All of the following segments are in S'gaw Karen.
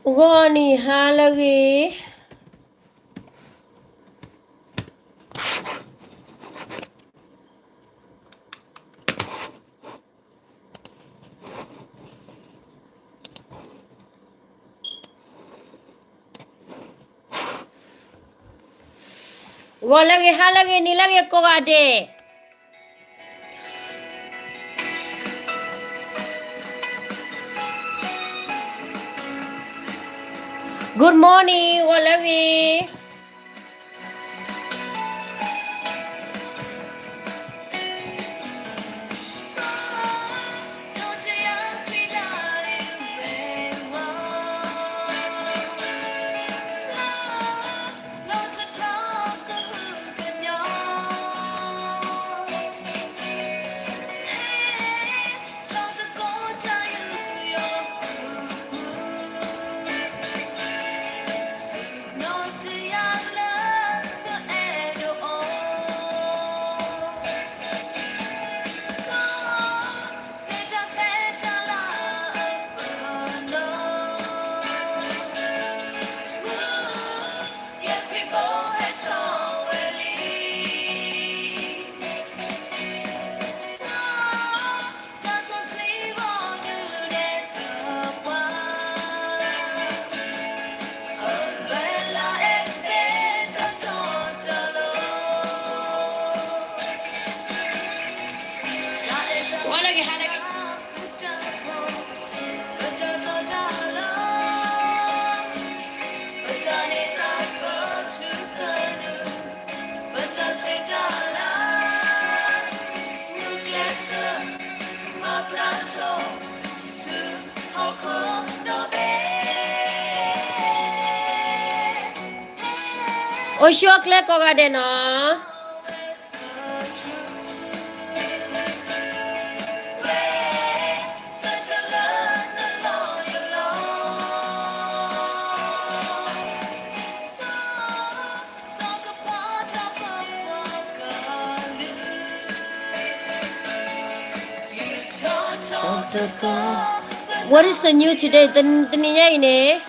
ဂီၤနံၤဟါလၢအဂ့ၤ. ဂီၤလၢအဂ့ၤ ဟါလၢအဂ့ၤ နံၤလၢအဂ့ၤ ကိးဂၤဒဲး. Good morning ဂီၤလၢအဂ့ၤ.အိၣ်ဆူၣ်အိၣ်ချ့ကိးဂၤဒဲးနီၤ. What is the new today? တနံၤညါအံၤန့ၣ်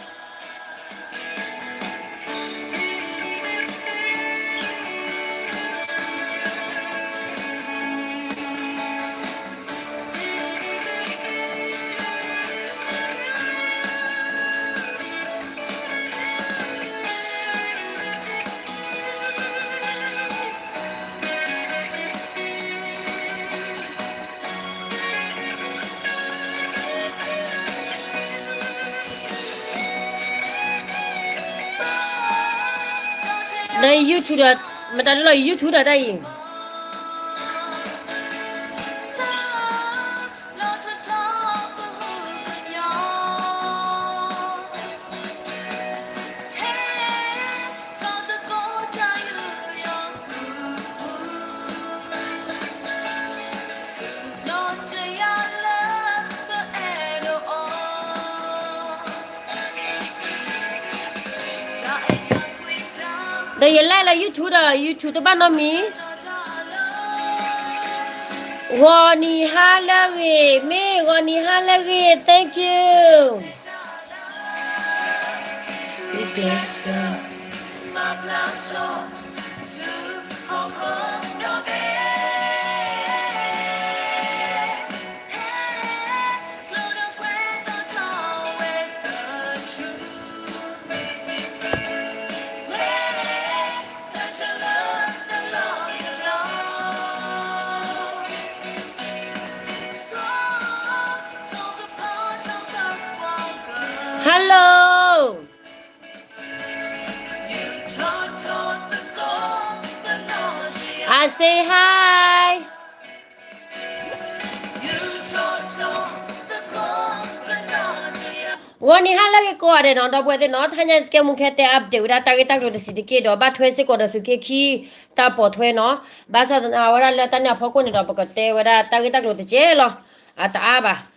ဒီး YouTube ဒီး မတၤလၢလီၤ YouTube ဒီးတၢ်အံၤ ဒီးယလဲၤလၢ YouTube ဒီး YouTube တဘၣ်နီတမံၤ. ဂီၤနံၤဟါလၢအဂ့ၤ မ့ၢ်ဂီၤနံၤဟါလၢအဂ့ၤ thank you. ဂီၤနံၤဟါလၢအဂ့ၤ ကိးဂၤဒဲးနီၤ ဒီပုၢ်ဝဲၢ်သ့ၣ်နီၤ. တဟါညါ စကဲမူခဲတဲ update ဝဲဒၣ်တၢ်ဂ့ၢ်တၢ်ကျိၤတဆံးတက့ၢ်ဒီး ဘၣ်ထွဲစ့ၢ်ကီးဒီးသုးက့ခံ တၢ်ပိာ်ထွဲနီၤ. ဘၣ်ဆၣ်သနာ်ဝဲဒၣ်လၢတၢ်န့ၣ်အဖီခိၣ်န့ၣ်ဒီး ပကတဲဝဲဒၣ်တၢ်ဂ့ၢ်တၢ်ကျိၤတကဲလီၤ. အတအါဘၣ်. အ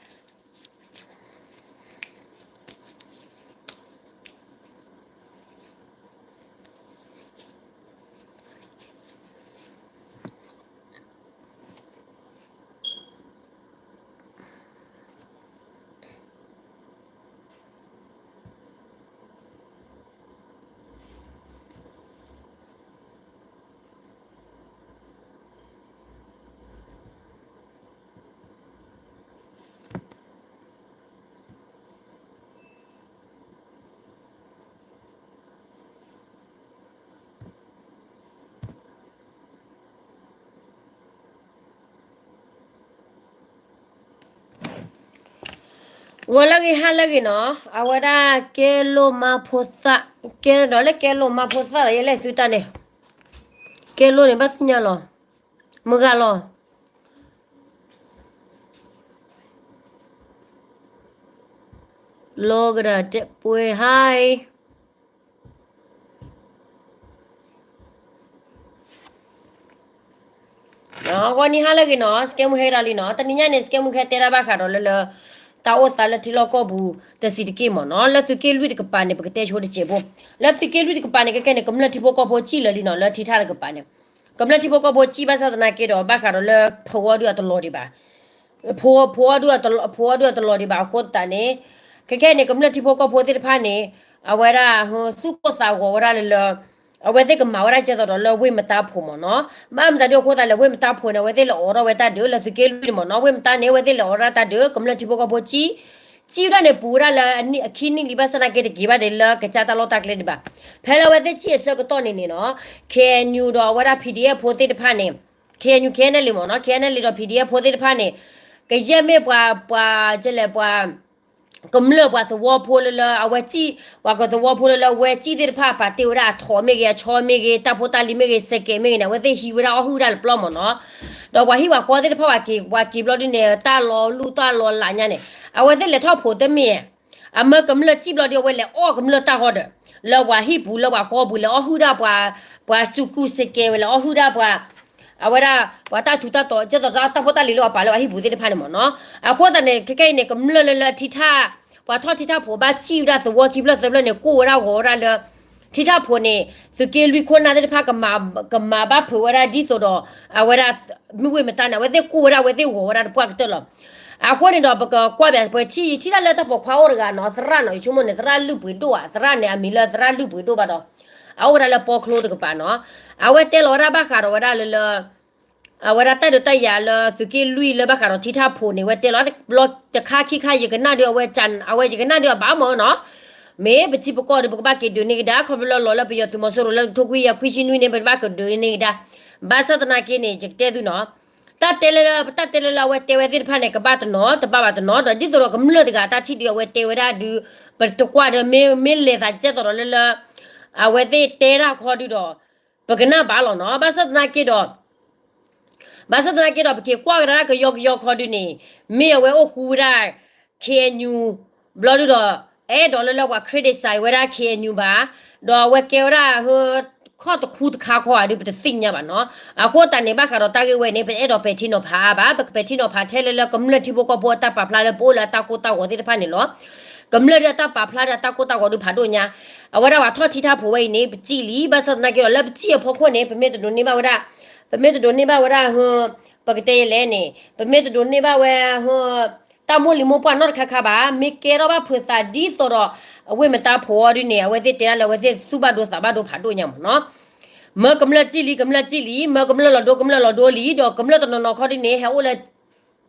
ဂီၤလၢအဂ့ၤ ဟါလၢအဂ့ၤနီၤ, အဝဲဒၣ်ကဲလိာ်မါဖိသၣ်, ကဲဒီးလၢကဲလိာ်မါဖိသၣ်ဒီး ယဲလဲၤသုတၢ်န့ၣ်, ကဲလိာ်န့ၣ် ဘၣ်သ့ၣ်ညါလီၤ, မုၢ်ဂၤလီၤ, လီၤကဒီးတဲပှဲၤဟါအံၤ ဂီၤနံၤဟါလၢအဂ့ၤနီၤ, စကဲမူဟဲကဒီးလံနီၤ, တနံၤညါန့ၣ် စကဲမူဟဲတဲဒၣ်ဘၣ်ဃးဒီးလၢလၢ တၢ်အိၣ်သးလၢထံလီၢ်ကီၢ်ပူၤတဆံးတက့ၢ်မ့ၢ်နီၤ, လၢသုးက့လွံၢ်တကပၤန့ၣ် ပကတဲဆိတစဲးဖိ, လၢသုးက့လွံၢ်တကပၤန့ၣ် ခဲခဲန့ၣ် ကမျၢၢ်ထံဖိကီၢ်ဖိစံၣ်လၢာ်လံနီၤ, လၢထံထၣ်တကပၤန့ၣ်, ကမျၢၢ်ထံဖိကီၢ်ဖိစံၣ်ဘၣ်ဆၣ်သနာ်က့ဒီး ဘၣ်ဃးဒီးလၢဖိဝီဒုအတလီၤဒံးဘၣ် ဖိ ဖိဝီဒုအတလီၤဒံးဘၣ်အဃိသတးန့ၣ်, ခဲခဲန့ၣ် ကမျၢၢ်ထံဖိကီၢ်ဖိသ့ၣ်တဖၣ်န့ၣ်, အဝဲဒၣ် သူၣ်ကိၢ်သးဂီၤဝဲဒၣ်လၢလၢ, အဝဲသ့ၣ်ကမၤဝဲဒၣ်ကဲသိးဒီးလၢဝ့ၢ်မတါဖိမ့ၢ်နီၤ, ဘၣ်မတၤဒုအဃိသတးလဲၣ် ဝ့ၢ်မတါဖိန့ၣ် အဝဲသ့ၣ်လဲၤအိးထီၣ်ဝဲတၢ်ဒုး လၢသုးက့လွံၢ်န့ၣ်မ့ၢ်နီၤ, ဝ့ၢ်မတါန့ၣ် အဝဲသ့ၣ်လဲၤအိးထီၣ်တၢ်ဒုး ကမျၢၢ်ထံဖိကီၢ်ဖိစံၣ် စံၣ်ဝဲဒၣ်န့ၣ် ပူၤဝဲဒၣ်လၢအခံနံၣ်လံ ဘၣ်ဆၣ်သနာ်က့တက့ၤဘၣ်ဒံးလၢကစၢ်တၢ်လီၢ်တၢ်ကျဲဒံးဘၣ်, ဖဲလၢအဝဲသ့ၣ်စံၣ်အဆၢကတီၢ်န့ၣ်န့ၣ်နီၤ, ခ့ၣ်အဲၣ်ယူၣ်ဒီးအဝဲဒၣ် ပီၣ်ဒံၣ်အဲၣ်ဖိသ့ၣ်တဖၣ်န့ၣ်, ခ့ၣ်အဲၣ်ယူၣ် ခ့ၣ်အဲၣ်အဲၣ်လ့ၣ်မ့ၢ်နီၤ, ခ့ၣ်အဲၣ်အဲၣ်လ့ၣ်ဒီး ပီၣ်ဒံၣ်အဲၣ်ဖိသ့ၣ်တဖၣ်န့ၣ်, ကယဲၢ်မ့ၢ်ပှၤ ပှၤ ကဲလဲၣ်ပှၤ ကမျၢၢ်ပှၤသဝီဖိလၢလၢအဝဲစံၣ်, ပှၤကသဝီဖိလၢလၢအဝဲစံၣ်သ့ၣ်တဖၣ်ပာ်တ့ၢ်ဝဲဒၣ်အထိးမ့ၢ်ဂ့ၤ အဆီမ့ၢ်ဂ့ၤ တၢ်ဖိတၢ်လံၤမ့ၢ်ဂ့ၤ စဲးကဲးမ့ၢ်ဂ့ၤန့ၣ် အဝဲသ့ၣ်ဟံးဝဲဒၣ်အီၣ်ဟုၣ်တၢ်လၢပျီမ့ၢ်နီၤ, ဒီးပှၤဟံၣ်ပှၤဃီသ့ၣ်တဖၣ်ပှၤက့ၤ ပှၤက့ၤဘျီဒုန့ၣ် တၢ်လီၤလူၢ်တၢ်လီၤလးညါန့ၣ်, အဝဲသ့ၣ်လဲၤထီၣ်ဖိးတမ့ၢ် အမၢကမျၢၢ်စံၣ်ဘျီဒု အဝဲလဲၤအီၣ်ကမျၢၢ်တၢ်ဃီဒီး, လၢပှၤဟံၣ်ပူၤလၢပှၤဃီပူၤလဲၤအီၣ်ဟုၣ်ဒၣ်ပှၤ, ပှၤစူးကူစဲးကဲးဝဲလဲၤအီၣ်ဟုၣ်ဒၣ်ပှၤ, အဝဲဒၣ် ပှၤတၢ်ထူးတၢ်တီၤ ကဲသိးတၢ်ဖိတၢ်လံၤလၢအပာ်လၢပှၤဟံၣ်ပူၤသ့ၣ်တဖၣ်န့ၣ်မ့ၢ်နီၤ, အဃိသတးန့ၣ် ခဲခဲအံၤန့ၣ် ကမျၢၢ်လၢလၢထံထၣ်, ပှၤထီၣ်ထံထၣ်ဖိးဘၣ်စံၣ်ဝဲဒၣ်သဝီခံဖျၢၣ်သၢဖျၢၣ်န့ၣ် ကိၢ်ဝဲဒၣ်ဂီၤဝဲဒၣ်လၢ ထံထၣ်ဖိးန့ၣ် သုးက့လွံၢ်ခိၣ်နၢ်သ့ၣ်တဖၣ် ကမၤဘၣ်ဖုးဝဲဒၣ်ဒ်သိးဒီး အဝဲဒၣ် မ့ၢ်ဝ့ၢ်မတါန့ၣ် အဝဲသ့ၣ်ကိၢ်ဝဲဒၣ် အဝဲသ့ၣ်ဂီၤဝဲဒၣ်တပှၢ်ကတၢၢ်လီၤ. အဃိန့ၣ်ဒီး ပကကွၢ်ဘၣ် ပထံၣ် ယထံၣ်ဒၣ်လၢတၢ်ပိာ်ခွါအိၣ်တဂၤနီၤ သရၣ်နီၤ ယဆိကမိၣ်န့ၣ် သရၣ်လုၢ်ပှ့ၤဒိၣ်ဧါ သရၣ်န့ၣ် အမံၤလၢသရၣ်လုၢ်ပှ့ၤဒိၣ်ဘၣ်ဒီး အအိၣ်ဝဲဒၣ်လၢပီချိတကပၤနီၤ. အဝဲတဲလီၤဝဲဒၣ်ဘၣ်ဃးဒီးဝဲဒၣ်လၢလၢ အဝဲဒၣ်တၢ်ဒုးတၢ်ယၤလၢသုးက့လွံၢ်လၢဘၣ်ဃးဒီးထံထၣ်ဖိးန့ၣ် ဝဲတဲလီၤဘျီတခါခံခါ ယကနၣ်ဒုး အဝဲယကနၣ်ဒုးအဘၣ်မၢ်နီၤ. မ့ၢ်ပထံပကီၢ်ဒီး ပကဘၣ်က့ၤဒုးန့ၢ်ကဒါ ခီဖျိလၢလီၤလၢပယီၤသုးမီၤစိရိၤလၢထိခွံယၤခွံဆံနွံန့ၣ် ပဘၣ်ကဒုးန့ၢ်ကဒါ. ဘၣ်ဆၣ်သနာ်က့န့ၣ် ယကတဲသုနီၤ တၢ်တဲလၢ တၢ်တဲလၢလၢအဝဲတဲဝဲသ့ၣ်တဖၣ်န့ၣ် ကဘၣ်တနီၤ တဘၣ်ဘၣ်တနီၤဒီး ဒ်သိးဒီးကမျၢၢ်တဂၤတၢ်ထံၣ်ဒုး အဝဲတဲဝဲဒၣ်ဒုး ပတကွၢ်ဒီး မ့ၢ်လဲၤသးကဲသိးဒီးလၢလၢ အဝဲသ့ၣ်တဲတၢ်ခီဒုးဒီး ပကနၣ်ဘၣ်လီၤနီၤ. ဘၣ်ဆၣ်သနာ်က့ဒီး ဘၣ်ဆၣ်သနာ်က့ဒီး ပက့ၤကွၢ်ကဒါကယီကယီခီဒုးန့ၣ် မ့ၢ်အဝဲအိၣ်ဃူဝဲဒၣ် ခ့ၣ်အဲၣ်ယူၣ် ဘျီဒုးဒီး အဲၣ်ဒိးလၢလၢပှၤ criticize ဝဲဒၣ် ခ့ၣ်အဲၣ်ယူၣ် ဘၣ်, ဒီးအဝဲကဲဝဲဒၣ် ခီၣ်တခူတခါခီဧါဒုး ပတသ့ၣ်ညါဘၣ်နီၤ. အဃိသတးန့ၣ် ဘၣ်ဃးဒီးတၢ်ဂ့ၢ်ဝဲန့ၣ် ပအဲၣ်ဒိးပဲာ်ထံနီၤဖးအါဘၣ်, ပကပဲာ်ထံနီၤဖးထဲလၢလၢကမျၢၢ်ထံဖိကီၢ်ဖိအတၢ်ပာ်ဖျါလၢပအိၣ်လၢအတၢ်ကိၢ်တၢ်ဂီၤသ့ၣ်တဖၣ်န့ၣ်လီၤ. ကမျၢၢ်ဒုးအတၢ်ပာ်ဖျါဒီးအတၢ်ကိၢ်တၢ်ဂီၤဒုးဖးဒိၣ်ညါ အဝဲဒၣ်ပှၤထီၣ်ထံထၣ်ဖိးဝဲအံၤန့ၣ် ပစံၣ်လံ, ဘၣ်ဆၣ်သနာ်က့ဒီး လၢပစံၣ်အဖီခိၣ်န့ၣ် ပမ့ၢ်တဒိးန့ၢ်ဘၣ်ဝဲဒၣ်, ပမ့ၢ်တဒိးန့ၢ်ဘၣ်ဝဲဒၣ် ပကတဲယဲလဲၣ်န့ၣ် ပမ့ၢ်တဒိးန့ၢ်ဘၣ်ဝဲ တၢ်မိၢ်လံၤမိၢ်ပှၢ်နီတခါခါဘၣ်, မ့ၢ်ကဲထီၣ်ဘၣ်ဖုးသးဒ်သိးဒီး အဝ့ၢ်မတါဖိးအီၤဒုးန့ၣ် အဝဲသ့ၣ်တဲဒၣ်လၢ အဝဲသ့ၣ်သူၣ်ဘၣ်ဒိသးဘၣ်ဒိဖးဒိၣ်ညါမ့ၢ်နီၤ. မၢကမျၢၢ်စံၣ်လံ ကမျၢၢ်စံၣ်လံ, မၢကမျၢၢ်လီၤဒိ ကမျၢၢ်လီၤဒိလံ, ဒီးကမျၢၢ်တနီၤနီၤခီဒုးန့ၣ် ဟဲအိၣ်လၢ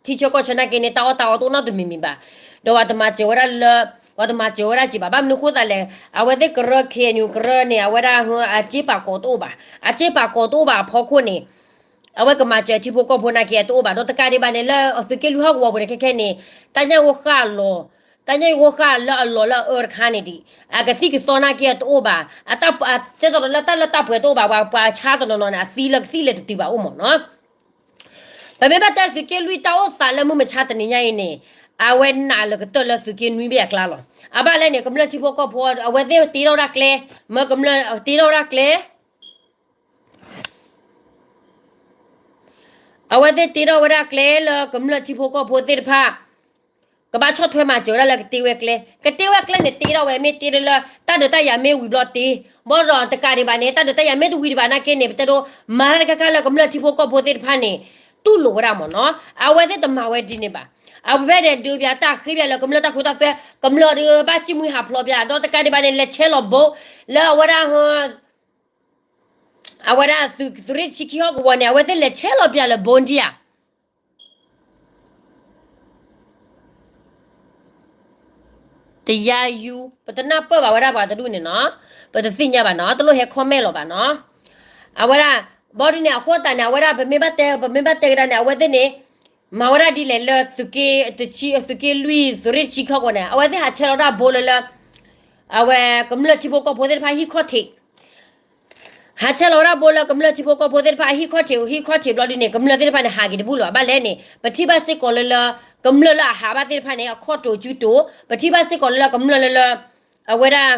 ထံဆၢကီၢ်ဆၢနာ်က့န့ၣ် တၢ်အီၣ်တၢ်အီတအိၣ်နီတမံၤမံၤဘၣ်, ဒီးပှၤတမၤစၢၤဝဲဒၣ်လၢ, ပှၤတမၤစၢၤဝဲဒၣ်က့ၤဘၣ်, ဘၣ်မနုၤအဃိသတးလဲၣ်, အဝဲသ့ၣ်ကရၢ ခ့ၣ်အဲၣ်ယူၣ် ကရၢန့ၣ် အဝဲဒၣ်အစ့ပာ်ကီးတအိၣ်ဘၣ်, အစ့ပာ်ကီးတအိၣ်ဘၣ်အဖီခိၣ်န့ၣ် အဝဲကမၤစၢၤထံဖိကီၢ်ဖိနာ်က့အတအိၣ်ဘၣ်, ဒီးတကးဒံးဘၣ်န့ၣ် လၢသုးက့လွံၢ်ဟီၣ်ကဝီၤပူၤန့ၣ် ခဲခဲန့ၣ် တၢ်ညၣ်ဂိၢ်ဃၢ်လီၤ, တၢ်ညၣ်ဂိၢ်ဃၢ်လၢအလီၤလၢအအၢတခါန့ၣ်ဒံး အကသံၣ်ကသီနာ်က့အတအိၣ်ဘၣ်, အတၢ်, ကဲသိးဒီးလၢတၢ်လၢတၢ်ပှဲၤတအိၣ်ဘၣ်, ပှၤဆါတနီၤနီၤန့ၣ် အသံလၢကသံၣ်လဲၤတတုၤဘၣ်အိၣ်မ့ၢ်နီၤ. ပမ့ၢ်ဘၣ်တဲသုးက့လွံၢ်တၢ်အိၣ်သးလၢမုၢ်မဆါတနံၤညါအံၤန့ၣ် အဝဲနာ်လၢကတၢၢ်လၢသုးက့နွံဘ့ၣ်အကျါလီၤ. အဘၣ်လဲၣ်န့ၣ် ကမျၢၢ်ထံဖိကီၢ်ဖိ အဝဲသ့ၣ်တ့ထီၣ်ဝဲဒၣ်ကျဲ, မၢကမျၢၢ်တ့ထီၣ်ဝဲဒၣ်ကျဲ အဝဲသ့ၣ်တ့ထီၣ်ဝဲဒၣ်ကျဲလၢကမျၢၢ်ထံဖိကီၢ်ဖိသ့ၣ်တဖၣ် ကဘၣ်ဆီၣ်ထွဲမၤစၢၤဝဲဒၣ်လၢကတ့ဝဲကျဲ, ကတ့ဝဲကျဲန့ၣ် တ့ထီၣ်ဝဲမ့ၢ်တ့လၢ တၢ်ဒုးတၢ်ယၤမ့ၢ်ဝံၤဘျီတ့, ဘၣ်ဒီးတကးဒံးဘၣ်န့ၣ် တၢ်ဒုးတၢ်ယၤမ့ၢ်တဝံၤဒံးဘၣ်နာ်က့န့ၣ် ပတဲဒိ မၤတၢ်တခါခါလၢကမျၢၢ်ထံဖိကီၢ်ဖိသ့ၣ်တဖၣ်န့ၣ် တူၢ်လိာ်ဝဲဒၣ်မ့ၢ်နီၤ, အဝဲသ့ၣ်တမၤဝဲဒ်န့ၣ်ဘၣ်. အဝဲဒၣ်ဒုးပၠးတၢ်ဃ့ပၠးလၢကမျၢၢ်တၢ်ခိတၢ်သွဲ, ကမျၢၢ်ဒုးဘၣ်စံၣ်မှံဟးဖျိးပၠး, ဒီးတကးဒံးဘၣ်န့ၣ် လဲၤဆဲးလီၤဘိ လၢအဝဲဒၣ် အဝဲဒၣ်သုးရ့ၣ်တဆံခံဟီၣ်ကဝီၤန့ၣ် အဝဲသ့ၣ်လဲၤဆဲးလီၤပၠးလၢဘိဒံဧါ တယါယူၤ ပတနၢ်ပၢၢ်ဘၣ်ဝဲဒၣ်ပှၤတဒူၣ်န့ၣ်နီၤ, ပတသ့ၣ်ညါဘၣ်နီၤ, တလိၣ်ဟဲ comment လီၤဘၣ်နီၤ. အဝဲဒၣ် ဘီဒုန့ၣ် အဃိသတးန့ၣ် အဝဲဒၣ် ပမ့ၢ်ဘၣ်တဲ ပမ့ၢ်ဘၣ်တဲကဒါန့ၣ် အဝဲသ့ၣ်န့ၣ် မၤဝဲဒၣ်ဒ်လဲၣ်လၢသုးက့တဆံ သုးက့လွံၢ်သုးရ့ၣ်တဆံခီၣ်ကီၢ်န့ၣ် အဝဲသ့ၣ်ဟးဆဲးလီၤတၢ်ဘိလၢလၢ အဝဲကမျၢၢ်ထံဖိကီၢ်ဖိသ့ၣ်တဖၣ်ဟံၣ်ခီၣ်ထံး ဟးဆဲးလီၤဝဲဒၣ်ဘိလၢကမျၢၢ်ထံဖိကီၢ်ဖိသ့ၣ်တဖၣ်အဟံၣ်ခီၣ်ထံး ဟံၣ်ခီၣ်ထံးဘျီဒ်န့ၣ် ကမျၢၢ်သ့ၣ်တဖၣ်န့ၣ် ဟးက့ၤတဘူၣ်လၢၤဘၣ်. ဘၣ်လဲၣ်န့ၣ် ပထံၣ်ဘၣ်စ့ၢ်ကီးလၢလၢ ကမျၢၢ်လၢအဟးဘၣ်သ့ၣ်တဖၣ်န့ၣ် အခီၣ်တိာ်စုတိာ် ပထံၣ်ဘၣ်စ့ၢ်ကီးလၢလၢကမျၢၢ်လၢလၢ အဝဲဒၣ်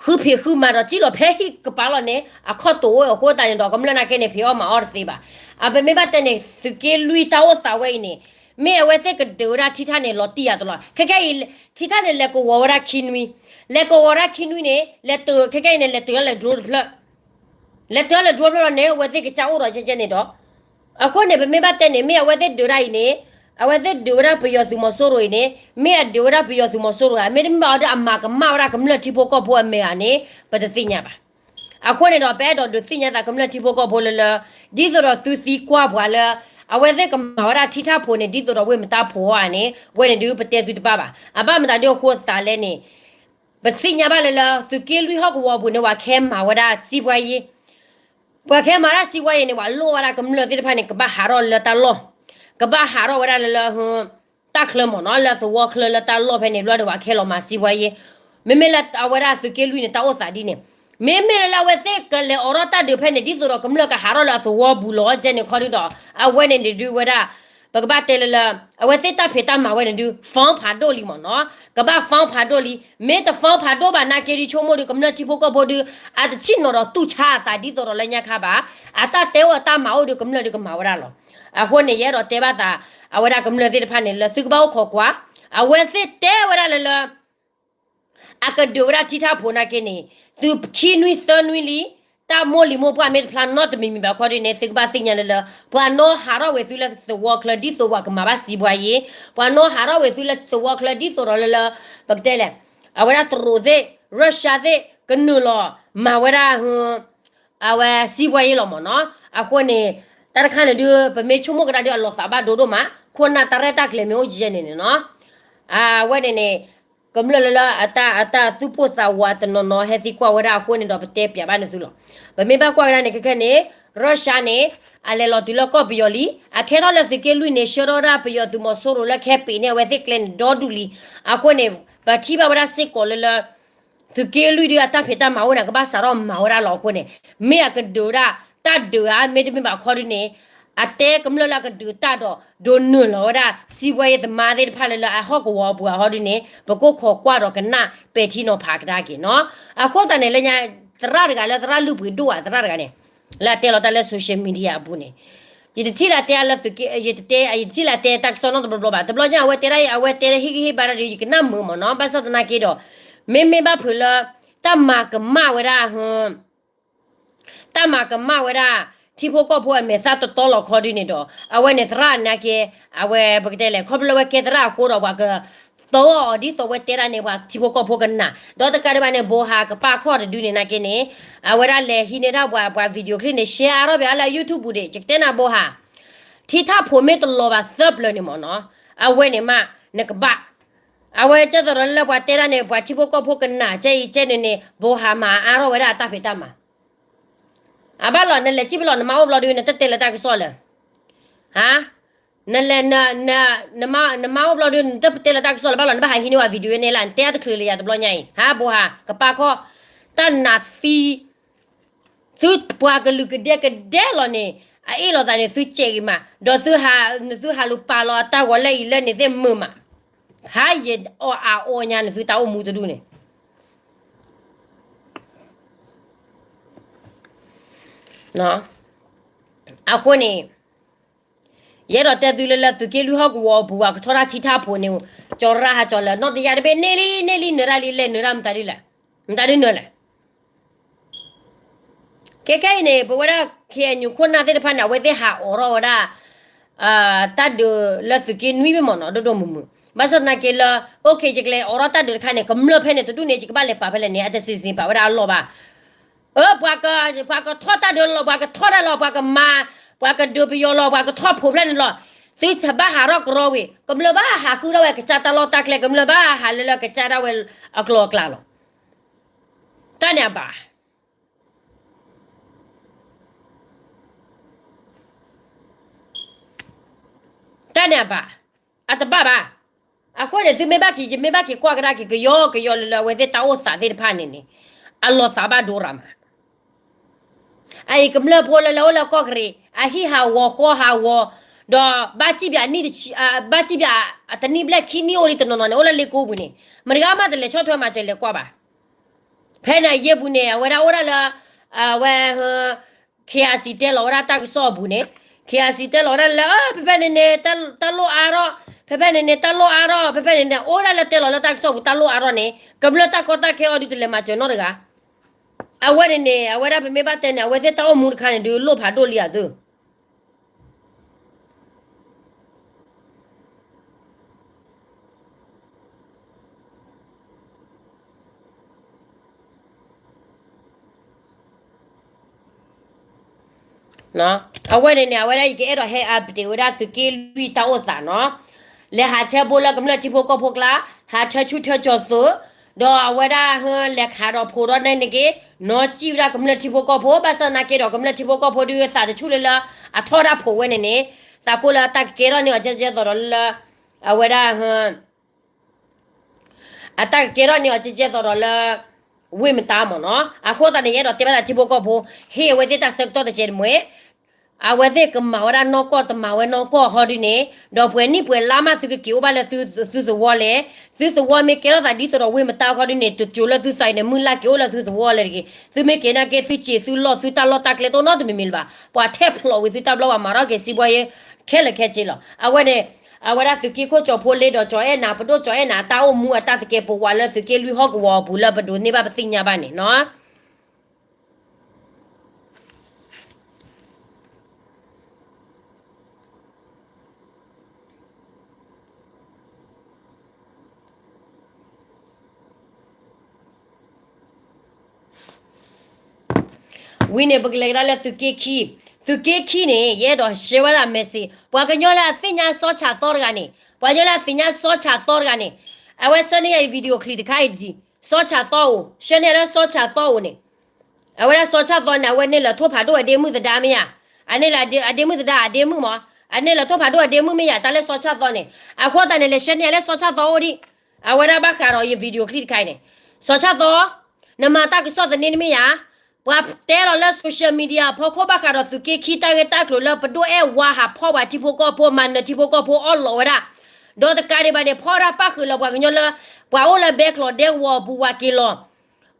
ဃုဖံးဃုမၤဒီးစံၣ်လီၤဖဲဟံၣ်ကပၤလီၤန့ၣ် အခီၣ်တိာ်အိၣ်အဃိသတးန့ၣ်ဒီး ကမျၢၢ်နာ်က့န့ၣ် ဖံးအီၣ်မၤအီၣ်တသ့ဘၣ်. အပမ့ၢ်ဘၣ်တဲန့ၣ် သုးက့လွံၢ်တၢ်အိၣ်သးဝဲအံၤန့ၣ် မ့ၢ်အဝဲသ့ၣ်ကဒုးဝဲဒၣ်ထံထၣ်န့ၣ် လီၤတံၢ်ယၤတလီၤ. ခဲကဲအံၤ ထံထၣ်န့ၣ် လဲၤကဝီၤဝဲဒၣ်ခံနွံ, လဲၤကဝီၤဝဲဒၣ်ခံနွံန့ၣ် လဲၤတုၤ ခဲကဲအံၤန့ၣ် လဲၤတုၤဒၣ်လဲာ် drone တဖျၢၣ် လဲၤတုၤဒၣ်လဲာ် drone တဖျၢၣ်လီၤန့ၣ် အဝဲသ့ၣ်ကစၢ်အိၣ်ဒီးကဲကဲန့ၣ်ဒီး အဃိန့ၣ် ပမ့ၢ်ဘၣ်တဲန့ၣ် မ့ၢ်အဝဲသ့ၣ်ဒုးဒၣ်အံၤန့ၣ် အဝဲသ့ၣ်ဒုးဝဲဒၣ်ပယီၤသုးမီၤစိရိၤအံၤန့ၣ် မ့ၢ်အဒုးဝဲဒၣ်ပယီၤသုးမီၤစိရိၤဧါ, မ့တမ့ၢ်ဘၣ်အီၤဒီး အမၤကမၣ်ဝဲဒၣ်ကမျၢၢ်ထံဖိကီၢ်ဖိအမဲာ်ဧါန့ၣ် ပတသ့ၣ်ညါဘၣ်. အဃိန့ၣ်ဒီး ပအဲၣ်ဒိးဒုးသ့ၣ်ညါသးကမျၢၢ်ထံဖိကီၢ်ဖိလၢလၢ ဒ်သိးဒီးသုသံကွၢ်ပှၤလၢ အဝဲသ့ၣ်ကမၤဝဲဒၣ်ထံထၣ်ဖိးန့ၣ် ဒ်သိးဒီးဝ့ၢ်မတါဖိးဧါန့ၣ် ဝဲန့ၣ်ဒုးပတဲသုတဘၣ်ဘၣ်. အဘၣ်မတၤဒ်အဃိသးလဲၣ်န့ၣ် ပသ့ၣ်ညါဘၣ်လၢလၢ သုးက့လွံၢ်ဟီၣ်ကဝီၤအပူၤန့ၣ် ပှၤခဲမၤဝဲဒၣ်စံးပှၤယ့ ပှၤခဲမၤတၢ်စံးဝဲအံၤန့ၣ် ပှၤလိၣ်ဝဲဒၣ်ကမျၢၢ်သ့ၣ်တဖၣ်န့ၣ် ကဘၣ်ဟးထီၣ်လၢတၢ်လီၢ်, ကဘၣ်ဟးထီၣ်ဝဲဒၣ်လၢလၢ တၢ်ချၢမ့ၢ်နီၤ လၢသဝီချၢလၢတၢ်လီၢ်ဖဲန့ၣ် ဘျီဒီးပှၤခဲလီၤမၤစံးဝဲအံၤ, မ့မ့ၢ်လၢအဝဲဒၣ်သုးက့လွံၢ်န့ၣ် တၢ်အိၣ်သးဒ်န့ၣ်, မ့မ့ၢ်လၢလၢအဝဲသ့ၣ်ကလဲၤအိးထီၣ်တၢ်ဒုးဖဲန့ၣ် ဒ်သိးဒီးကမျၢၢ်ကဟးထီၣ်လၢအသဝီပူၤလီၤကဲန့ၣ်ခီဒုဒီး အဝဲန့ၣ်န့ၣ်ဒုးဝဲဒၣ် ပကဘၣ်တဲလၢလၢ အဝဲသ့ၣ်တၢ်ဖံးတၢ်မၤဝဲန့ၣ်ဒုး fund ဖးဒိၣ်လံမ့ၢ်နီၤ, ကဘၣ် fund ဖးဒိၣ်လံ, မ့ၢ်တ fund ဖးဒိၣ်ဘၣ်နာ်က့ဒုး ဆိကမိၣ်ဒုး ကမျၢၢ်ထံဖိကီၢ်ဖိဒုး အတဆံၣ်နီၤဒီးတူၢ်ဆါအသးဒ်သိးဒီးလၢညါခါဘၣ်, အတၢ်တဲအိၣ်အတၢ်မၤအိၣ်ဒုး ကမျၢၢ်ဒုးကမၤဝဲဒၣ်လီၤ. အဃိန့ၣ် ယအဲၣ်ဒိးတဲဘၣ်သး အဝဲဒၣ်ကမျၢၢ်သ့ၣ်တဖၣ်န့ၣ် လၢသုကဘၣ်အိၣ်ခိးကွၢ်, အဝဲသ့ၣ်တဲဝဲဒၣ်လၢလၢ အကဒုးဝဲဒၣ်ထံထၣ်ဖိးနာ်က့န့ၣ် သုခံနွံသၢနွံလံ, တၢ်မိၢ်လံၤမိၢ်ပှၢ်မ့ၢ်တဖျါနီတမံၤမံၤဘၣ်ခီဒုန့ၣ် သုကဘၣ်သ့ၣ်ညါလၢလၢ ပှၤနီၣ်ဟးထီၣ်ဝဲသုလၢသဝီချၢဒ်သိးပှၤကမၤဘၣ်စံးပှၤယ့, ပှၤနီၣ်ဟးထီၣ်ဝဲသုလၢသဝီချၢဒ်သိးဒီးလၢလၢ ပကတဲလဲၣ်, အဝဲဒၣ်တရူးသ့ၣ် Russia သ့ၣ် ကနုာ်လီၤ မၤဝဲဒၣ် အဝဲစံးပှၤယ့လီၤမ့ၢ်နီၤ. အဃိန့ၣ် တၢ်တခါန့ၣ်ဒုး ပမ့ၢ်ဆိကမိၣ်ကဒါဒုး အလီၤသးဘၣ်ဒိဒိၣ်မး, ခိၣ်နၢ်တၢ်ရဲၣ်တၢ်ကျဲၤမ့ၢ်အိၣ်ယဲန့ၣ်န့ၣ်နီၤ, အဝဲန့ၣ်န့ၣ် ကမျၢၢ်လၢလၢအတၢ် အတၢ်သူၣ်ပိၢ်သးဝးတနီၤနီၤ ဟဲသံကွၢ်ဝဲဒၣ်အဃိန့ၣ်ဒီး ပတဲပၠးဘၣ်န့ၣ်သုလီၤ. ပမ့ၢ်ဘၣ်ကွၢ်ကဒါန့ၣ် ခဲခဲန့ၣ် Russia န့ၣ် အလဲၤလီၤတုၤလၢကီၢ်ပယီၤလံ, အခဲထီၣ်လၢသုးက့လွံၢ်န့ၣ် ဆှၢထီၣ်ဝဲဒၣ်ပယီၤသုးမီၤစိရိၤလၢခဲပ့ၤန့ၣ် အဝဲသ့ၣ်ကျဲန့ၣ်ဒီဒူၣ်လံ. အဃိန့ၣ် ပထံၣ်ဘၣ်ဝဲဒၣ်စ့ၢ်ကီးလၢလၢ သုးက့လွံၢ်ဒုး အတၢ်ဖံးတၢ်မၤအိၣ်န့ၣ် ကဘၣ်စးထီၣ်မၤဝဲဒၣ်လီၤအဃိန့ၣ်, မ့ၢ်အကဒုးဝဲဒၣ် တၢ်ဒုးဧါ မ့တမ့ၢ်ဘၣ်ခီဒုန့ၣ်, အတဲကမျၢၢ်လၢအကဒုးတၢ်ဒီး ဒိးနုာ်လီၤဝဲဒၣ် စံးပှၤယ့သမားသ့ၣ်တဖၣ်လၢလၢအဟီၣ်ကဝီၤအပူၤအဟီဒုန့ၣ် ပကအိၣ်ခိးကွၢ်ဒီးကနၣ်ပဲာ်ထံနီၤဖးကဒါက့ၤနီၤ. အဃိသတးန့ၣ် လၢညါ သရၣ်တဂၤလၢသရၣ်လုၢ်ပှ့ၤဒိၣ်ဧါ သရၣ်တဂၤန့ၣ် လၢအတဲလီၤတၢ်လၢ social media အပူၤန့ၣ် ယတထံၣ်လၢတဲအလၢသုးက့ ယတတဲ ယတထံၣ်လၢတဲတၢ်ကစီၣ်နီတဘျီဘျီဘၣ်. တဘျီညါအဝဲတဲဒၣ်အံၤ အဝဲတဲလၢဟ့ၣ်ဂံၢ်ဟ့ၣ်ဘါတၢ်ဒီး ယကနၣ်မုာ်မ့ၢ်နီၤ. ဘၣ်ဆၣ်သနာ်က့ဒီး မ့မ့ၢ်ဘၣ်ဖုးလၢ တၢ်မၤကမၣ်ဝဲဒၣ် တၢ်မၤကမၣ်ဝဲဒၣ် ထံဖိကီၢ်ဖိအမဲာ်သၣ်တတီလီၤခီဒုန့ၣ်ဒီး အဝဲန့ၣ်သရၣ်နာ်က့ အဝဲပကတဲလဲၣ် ခီဖျိလၢအဝဲကဲသရၣ်အဃိဒီး ပှၤကသၢအီၤဒ်သိးဝဲတဲဒၣ်န့ၣ် ပှၤထံဖိကီၢ်ဖိကနၣ် ဒီးတကးဒံးဘၣ်န့ၣ် ဘိဟးကပာ်ခီၣ်တဒုန့ၣ်နာ်က့န့ၣ် အဝဲဒၣ်လဲၤဟံးန့ၢ်ဒၣ်ပှၤ ပှၤ video clip န့ၣ် share အါထီၣ်ဘၣ်အါလၢ YouTube ပူၤဒံး ယကတဲနၤဘိဟး ထံထၣ်ဖိးမ့ၢ်တလီၤဘၣ်သၢပျၢၤန့ၣ်မ့ၢ်နီၤ အဝဲန့ၣ်မး နကဘၣ် အဝဲကဲသိးဒီးလၢပှၤတဲဒၣ်န့ၣ် ပှၤထံဖိကီၢ်ဖိကနၣ်ကဲအံၤကဲန့ၣ်န့ၣ် ဘိဟးမၤအါထီၣ်ဝဲဒၣ်အတၢ်ဖံးတၢ်မၤ အဘၣ်လီၤ နလဲၤစံၣ်ပလီၤ နမါအိၣ်ဘျီဒု နတတဲလၢတၢ်ကစီၣ်လၢၤ ဟါ နလဲၤ နမါအိၣ်ဘျီဒု နတတဲလၢတၢ်ကစီၣ်လၢၤ ဘၣ်လီၤ နဘၣ်ဟးဟံးန့ၢ်ဝဲ video န့ၣ်လၢ နတဲအါတချုးလၢယၤတဘျီညါအံၤ ဟါ ဘိဟး ကပာ်ခီၣ် တၢ်နးသံ သုပှၤကလုာ်ကဒဲကဒဲလီၤန့ၣ် အအ့ၣ်လိာ်သးန့ၣ် သုစဲးဂ့ၤမး ဒီးသုဟးလူၤပာ်လီၤအတၢ်ဂီၤလၢအံၤလၢန့ၣ်သ့ၣ်မုာ်မး ဟါ ယအီၣ်အါအီညါန့ၣ် သုတၢ်အိၣ်မူတဒူၣ်န့ၣ် အဃိန့ၣ် ယအဲၣ်ဒိးတဲသုလၢလၢသုးက့လွံၢ်ဟီၣ်ကဝီၤအပူၤ ပှၤကထီၣ်တၢ်ထံထၣ်ဖိးန့ၣ် ကၠီၤရၣ်ဟးကၠီၤလၢာ် နီၢ်တယၢ်တဘ့ၣ် န့ၢ်လံ န့ၢ်လံ နၢၤတၢ်လံ လဲၤနၢၤတၢ်မတၤဒုလဲၣ် မတၤဒုနၢၤလဲၣ် ခဲခဲအံၤန့ၣ် ပဝဲဒၣ် ခ့ၣ်အဲၣ်ယူၣ် ခိၣ်နၢ်သ့ၣ်တဖၣ်န့ၣ် အဝဲသ့ၣ်ဟးအိးထီၣ်ဝဲဒၣ် တၢ်ဒုးလၢသုးက့နွံဘ့ၣ်မ့ၢ်နီၤ ဒိၣ်ဒိၣ်မုၢ်မုၢ် ဘၣ်ဆၣ်သနာ်က့လၢ အိၣ်ခ့ ယကလဲၤအိးထီၣ်တၢ်ဒုးတခါန့ၣ် ကမျၢၢ်ဖဲန့ၣ်တဒူၣ်န့ၣ် ယကဘၣ်လဲၤပာ်ဖဲလဲၣ်န့ၣ် အတစံးစံးပာ်ဝဲဒၣ်အလီၢ်ဘၣ် အၢ ပှၤက ပှၤကထီၣ်တၢ်ဒုးလီၤ ပှၤကထီၣ်တၢ်လီၤ ပှၤကမၤ ပှၤကဒုးပယီၤလီၤ ပှၤကထီၣ်ဖိးဖျဲၣ်န့ၣ်လီၤ သုတဘၣ်ဟးထီၣ်ကရီဝ့ၤ ကမျၢၢ်ဘၣ်ဟးဃုထီၣ်ဝဲကစၢ်တၢ်လီၢ်တၢ်ကျဲ ကမျၢၢ်ဘၣ်ဟးလၢလၢကစၢ်ဒၣ်ဝဲအကျိၤအကျဲလီၤ တၢ်န့ၣ်အဘၣ် တၢ်န့ၣ်အဘၣ်, အတဘၣ်ဘၣ်. အဃိန့ၣ် သုမ့ၢ်ဘၣ်က့ၤ ယမ့ၢ်ဘၣ်က့ၤကွၢ်ကဒါက့ၤ ကယီကယီလၢလၢအဝဲသ့ၣ်တၢ်အိၣ်သးသ့ၣ်တဖၣ်န့ၣ်န့ၣ် အလီၤသးဘၣ်ဒိရၤမး အအံၤကမျၢၢ်ဖိလၢလၢအိၣ်လၢကီၢ်ကရံၤ အဟံၣ်ဟးဂီၤဃီဟးဂီၤ, ဒီးဘၣ်စံၣ်ပၠးနံၣ်တဆံ, ဘၣ်စံၣ်ပၠး တနံၣ်ဘျဲၣ်ခံနံၣ်အိၣ်လံတနီၤနီၤန့ၣ် အိၣ်လၢလ့ကိပူၤန့ၣ် မတၤဂၤမးတလဲၤဆီၣ်ထွဲမၤစၢၤလဲၤကွၢ်ဘၣ်. ဖဲန့ၣ်အယ့ၢ်ပူၤန့ၣ် အဝဲဒၣ်အိၣ်ဒၣ်လၢ အဝဲ ခ့အစံတဲလီၤဝဲဒၣ်တၢ်ကစီၣ်အပူၤန့ၣ်, ခ့အစံတဲလီၤဝဲဒၣ်လၢ ဖဲဖဲန့ၣ်န့ၣ် တၢ်လိၣ်အါထီၣ်, ဖဲဖဲန့ၣ်န့ၣ် တၢ်လိၣ်အါထီၣ်, ဖဲဖဲန့ၣ်န့ၣ် အိၣ်ဒၣ်လၢတဲလီၤလၢတၢ်ကစီၣ်ပူၤ တၢ်လိၣ်အါထီၣ်န့ၣ် ကမျၢၢ်တၢ်ကီတၢ်ခဲအီၤဒုးတလဲၤမၤစၢၤနီတဂၤ. အဝဲန့ၣ်န့ၣ် အဝဲဒၣ်ပမ့ၢ်ဘၣ်တဲန့ၣ် အဝဲသ့ၣ်တၢ်အိၣ်မူတခါန့ၣ် ဒုးလိၣ်ဖးဒိၣ်လံအသု အဝဲန့ၣ်န့ၣ် အဝဲဒၣ်ယကအဲၣ်ဒိးဟဲ update ဝဲဒၣ်သုးက့လွံၢ်တၢ်အိၣ်သးနီၤ, လဲၤဟးဆဲဘိလၢကမျၢၢ်ထံဖိကီၢ်ဖိကျါ, ဟးထၢဆူၣ်ထၢကၠီၤသုး, ဒီးအဝဲဒၣ်ဟဲလဲၤခးဒီးဖိဒီးန့ၣ်က့ၤ, နီၢ်စံၣ်ဝဲဒၣ်ကမျၢၢ်ထံဖိကီၢ်ဖိ ဘၣ်ဆၣ်သနာ်က့ဒီးကမျၢၢ်ထံဖိကီၢ်ဖိဒုးသးတဆူၣ်လၢလၢ အထီၣ်ဒၣ်ဖိဝဲန့ၣ်န့ၣ်, သးကိၢ်လၢတၢ်ကကဲထီၣ်န့ၢ်အီၤကဲကဲသိးဒီးလၢ, အဝဲဒၣ် အတၢ်ကကဲထီၣ်န့ၢ်အီၤကဲကဲသိးဒီးလၢ ဝ့ၢ်မတါမ့ၢ်နီၤ, အဃိသတးန့ၣ် ယအဲၣ်ဒိးတဲဘၣ်သးထံဖိကီၢ်ဖိ, ဟ့ၣ်အဝဲသ့ၣ်တၢ်ဆၢကတီၢ်တစဲးတမှဲၤ, အဝဲသ့ၣ်ကမၤဝဲဒၣ်နီၢ်ကီၢ်တမၤဝဲနီၢ်ကီၢ်ဟီဒုန့ၣ်, ဒီးပှဲၤနံၣ်ပှဲၤလါမးသုကက့ၤအိၣ်ဘၣ်လၢသုသဝီလဲၣ်, သုသဝီမ့ၢ်ကဲထီၣ်သးဒ်သိးဒီးဝ့ၢ်မတါခီဒုန့ၣ် တစိၤလၢသုသးအံၤန့ၣ် မုၢ်လၢ်က့ၤအိၣ်လၢသုသဝီလဲၣ်တဂ့ၤ, သုမ့ၢ်က့ၤနာ်က့ သုစ့ၤသုလီၢ်သုတၢ်လီၢ်တၢ်ကျဲတအိၣ်နီတမံၤမံၤလၢၤဘၣ်, ပှၤထဲးဖျိးဝံၤသုတၢ်ဘျီ ပှၤမၤထီၣ်က့ၤစံးဘှီယဲ ခဲလၢာ်ခဲဆ့လီၤ. အဝဲန့ၣ် အဝဲဒၣ်သုးက့ခိၣ်ကၠီၤဖိလ့ဒီးကၠီၤအဲၣ်နၤ ပဒိၣ်ကၠီၤအဲၣ်နၤ အတၢ်အိၣ်မူအတၢ်သကဲးပဝးလၢသုးက့လွံၢ်ဟီၣ်ကဝီၤအပူၤလၢပဒိးန့ၢ်ဘၣ်ပသ့ၣ်ညါဘၣ်န့ၣ်နီၤ. ဝံၤန့ၣ် ပကလဲၤကဒါလၢသုးက့ခံ, သုးက့ခံန့ၣ် ယအဲၣ်ဒိးရှဲဝဲဒၣ် message ပှၤကညီလၢအသ့ၣ်ညါစီၤဆၣ်သီတဂၤန့ၣ်, ပှၤကညီလၢအသ့ၣ်ညါစီၤဆၣ်သီတဂၤန့ၣ်, အဝဲဆှၢန့ၢ်ယၤအံၤ video clip တခါအံၤဒ်, စီၤဆၣ်သီအိၣ်, ဆှၢန့ၢ်လၢစီၤဆၣ်သီအိၣ်န့ၣ်, အဝဲဒၣ်စီၤဆၣ်သီန့ၣ် အဝဲန့ၢ်လၢထိၣ်ဖးဒိၣ်အဒ့မုၣ်သဒါမ့ၢ်ဧါ, အန့ၢ်လၢအဒ့မုၣ်သဒါအဒ့မုၣ်မး, အန့ၢ်လၢထိၣ်ဖးဒိၣ်အဒ့မုၣ်မ့ၢ်ဧါ တၢ်လၢစီၤဆၣ်သီန့ၣ်, အဃိသတးန့ၣ် လဲၤဆှၢန့ၢ်ယၤလၢစီၤဆၣ်သီအိၣ်ဒံး, အဝဲဒၣ်ဘၣ်ဃးဒီးယ video clip တခါအံၤန့ၣ်, စီၤဆၣ်သီ နမၤတၢ်ကစီၣ်သန့တမ့ၢ်ဧါ, ပှၤတဲလီၤလၢ social media ဖီခိၣ်ဘၣ်ဃးဒီးသုးက့ခံတၢ်ဂ့ၢ်တၢ်ကျိၤလၢပဒိၣ်အဲၣ်ဝါဟးဖီၣ်ပှၤထံဖိကီၢ်ဖိ မၤနၢၤထံဖိကီၢ်ဖိအီၣ်လီးဝဲဒၣ်, ဒီးတကးဒံးဘၣ်န့ၣ် ဖီၣ်ဒၣ်ပၣ်ဃုာ်လၢပှၤကညီလၢ ပှၤအိၣ်လၢဘဲကျိးဒဲကဝီၤအပူၤ ပှၤက့ၤလီၤ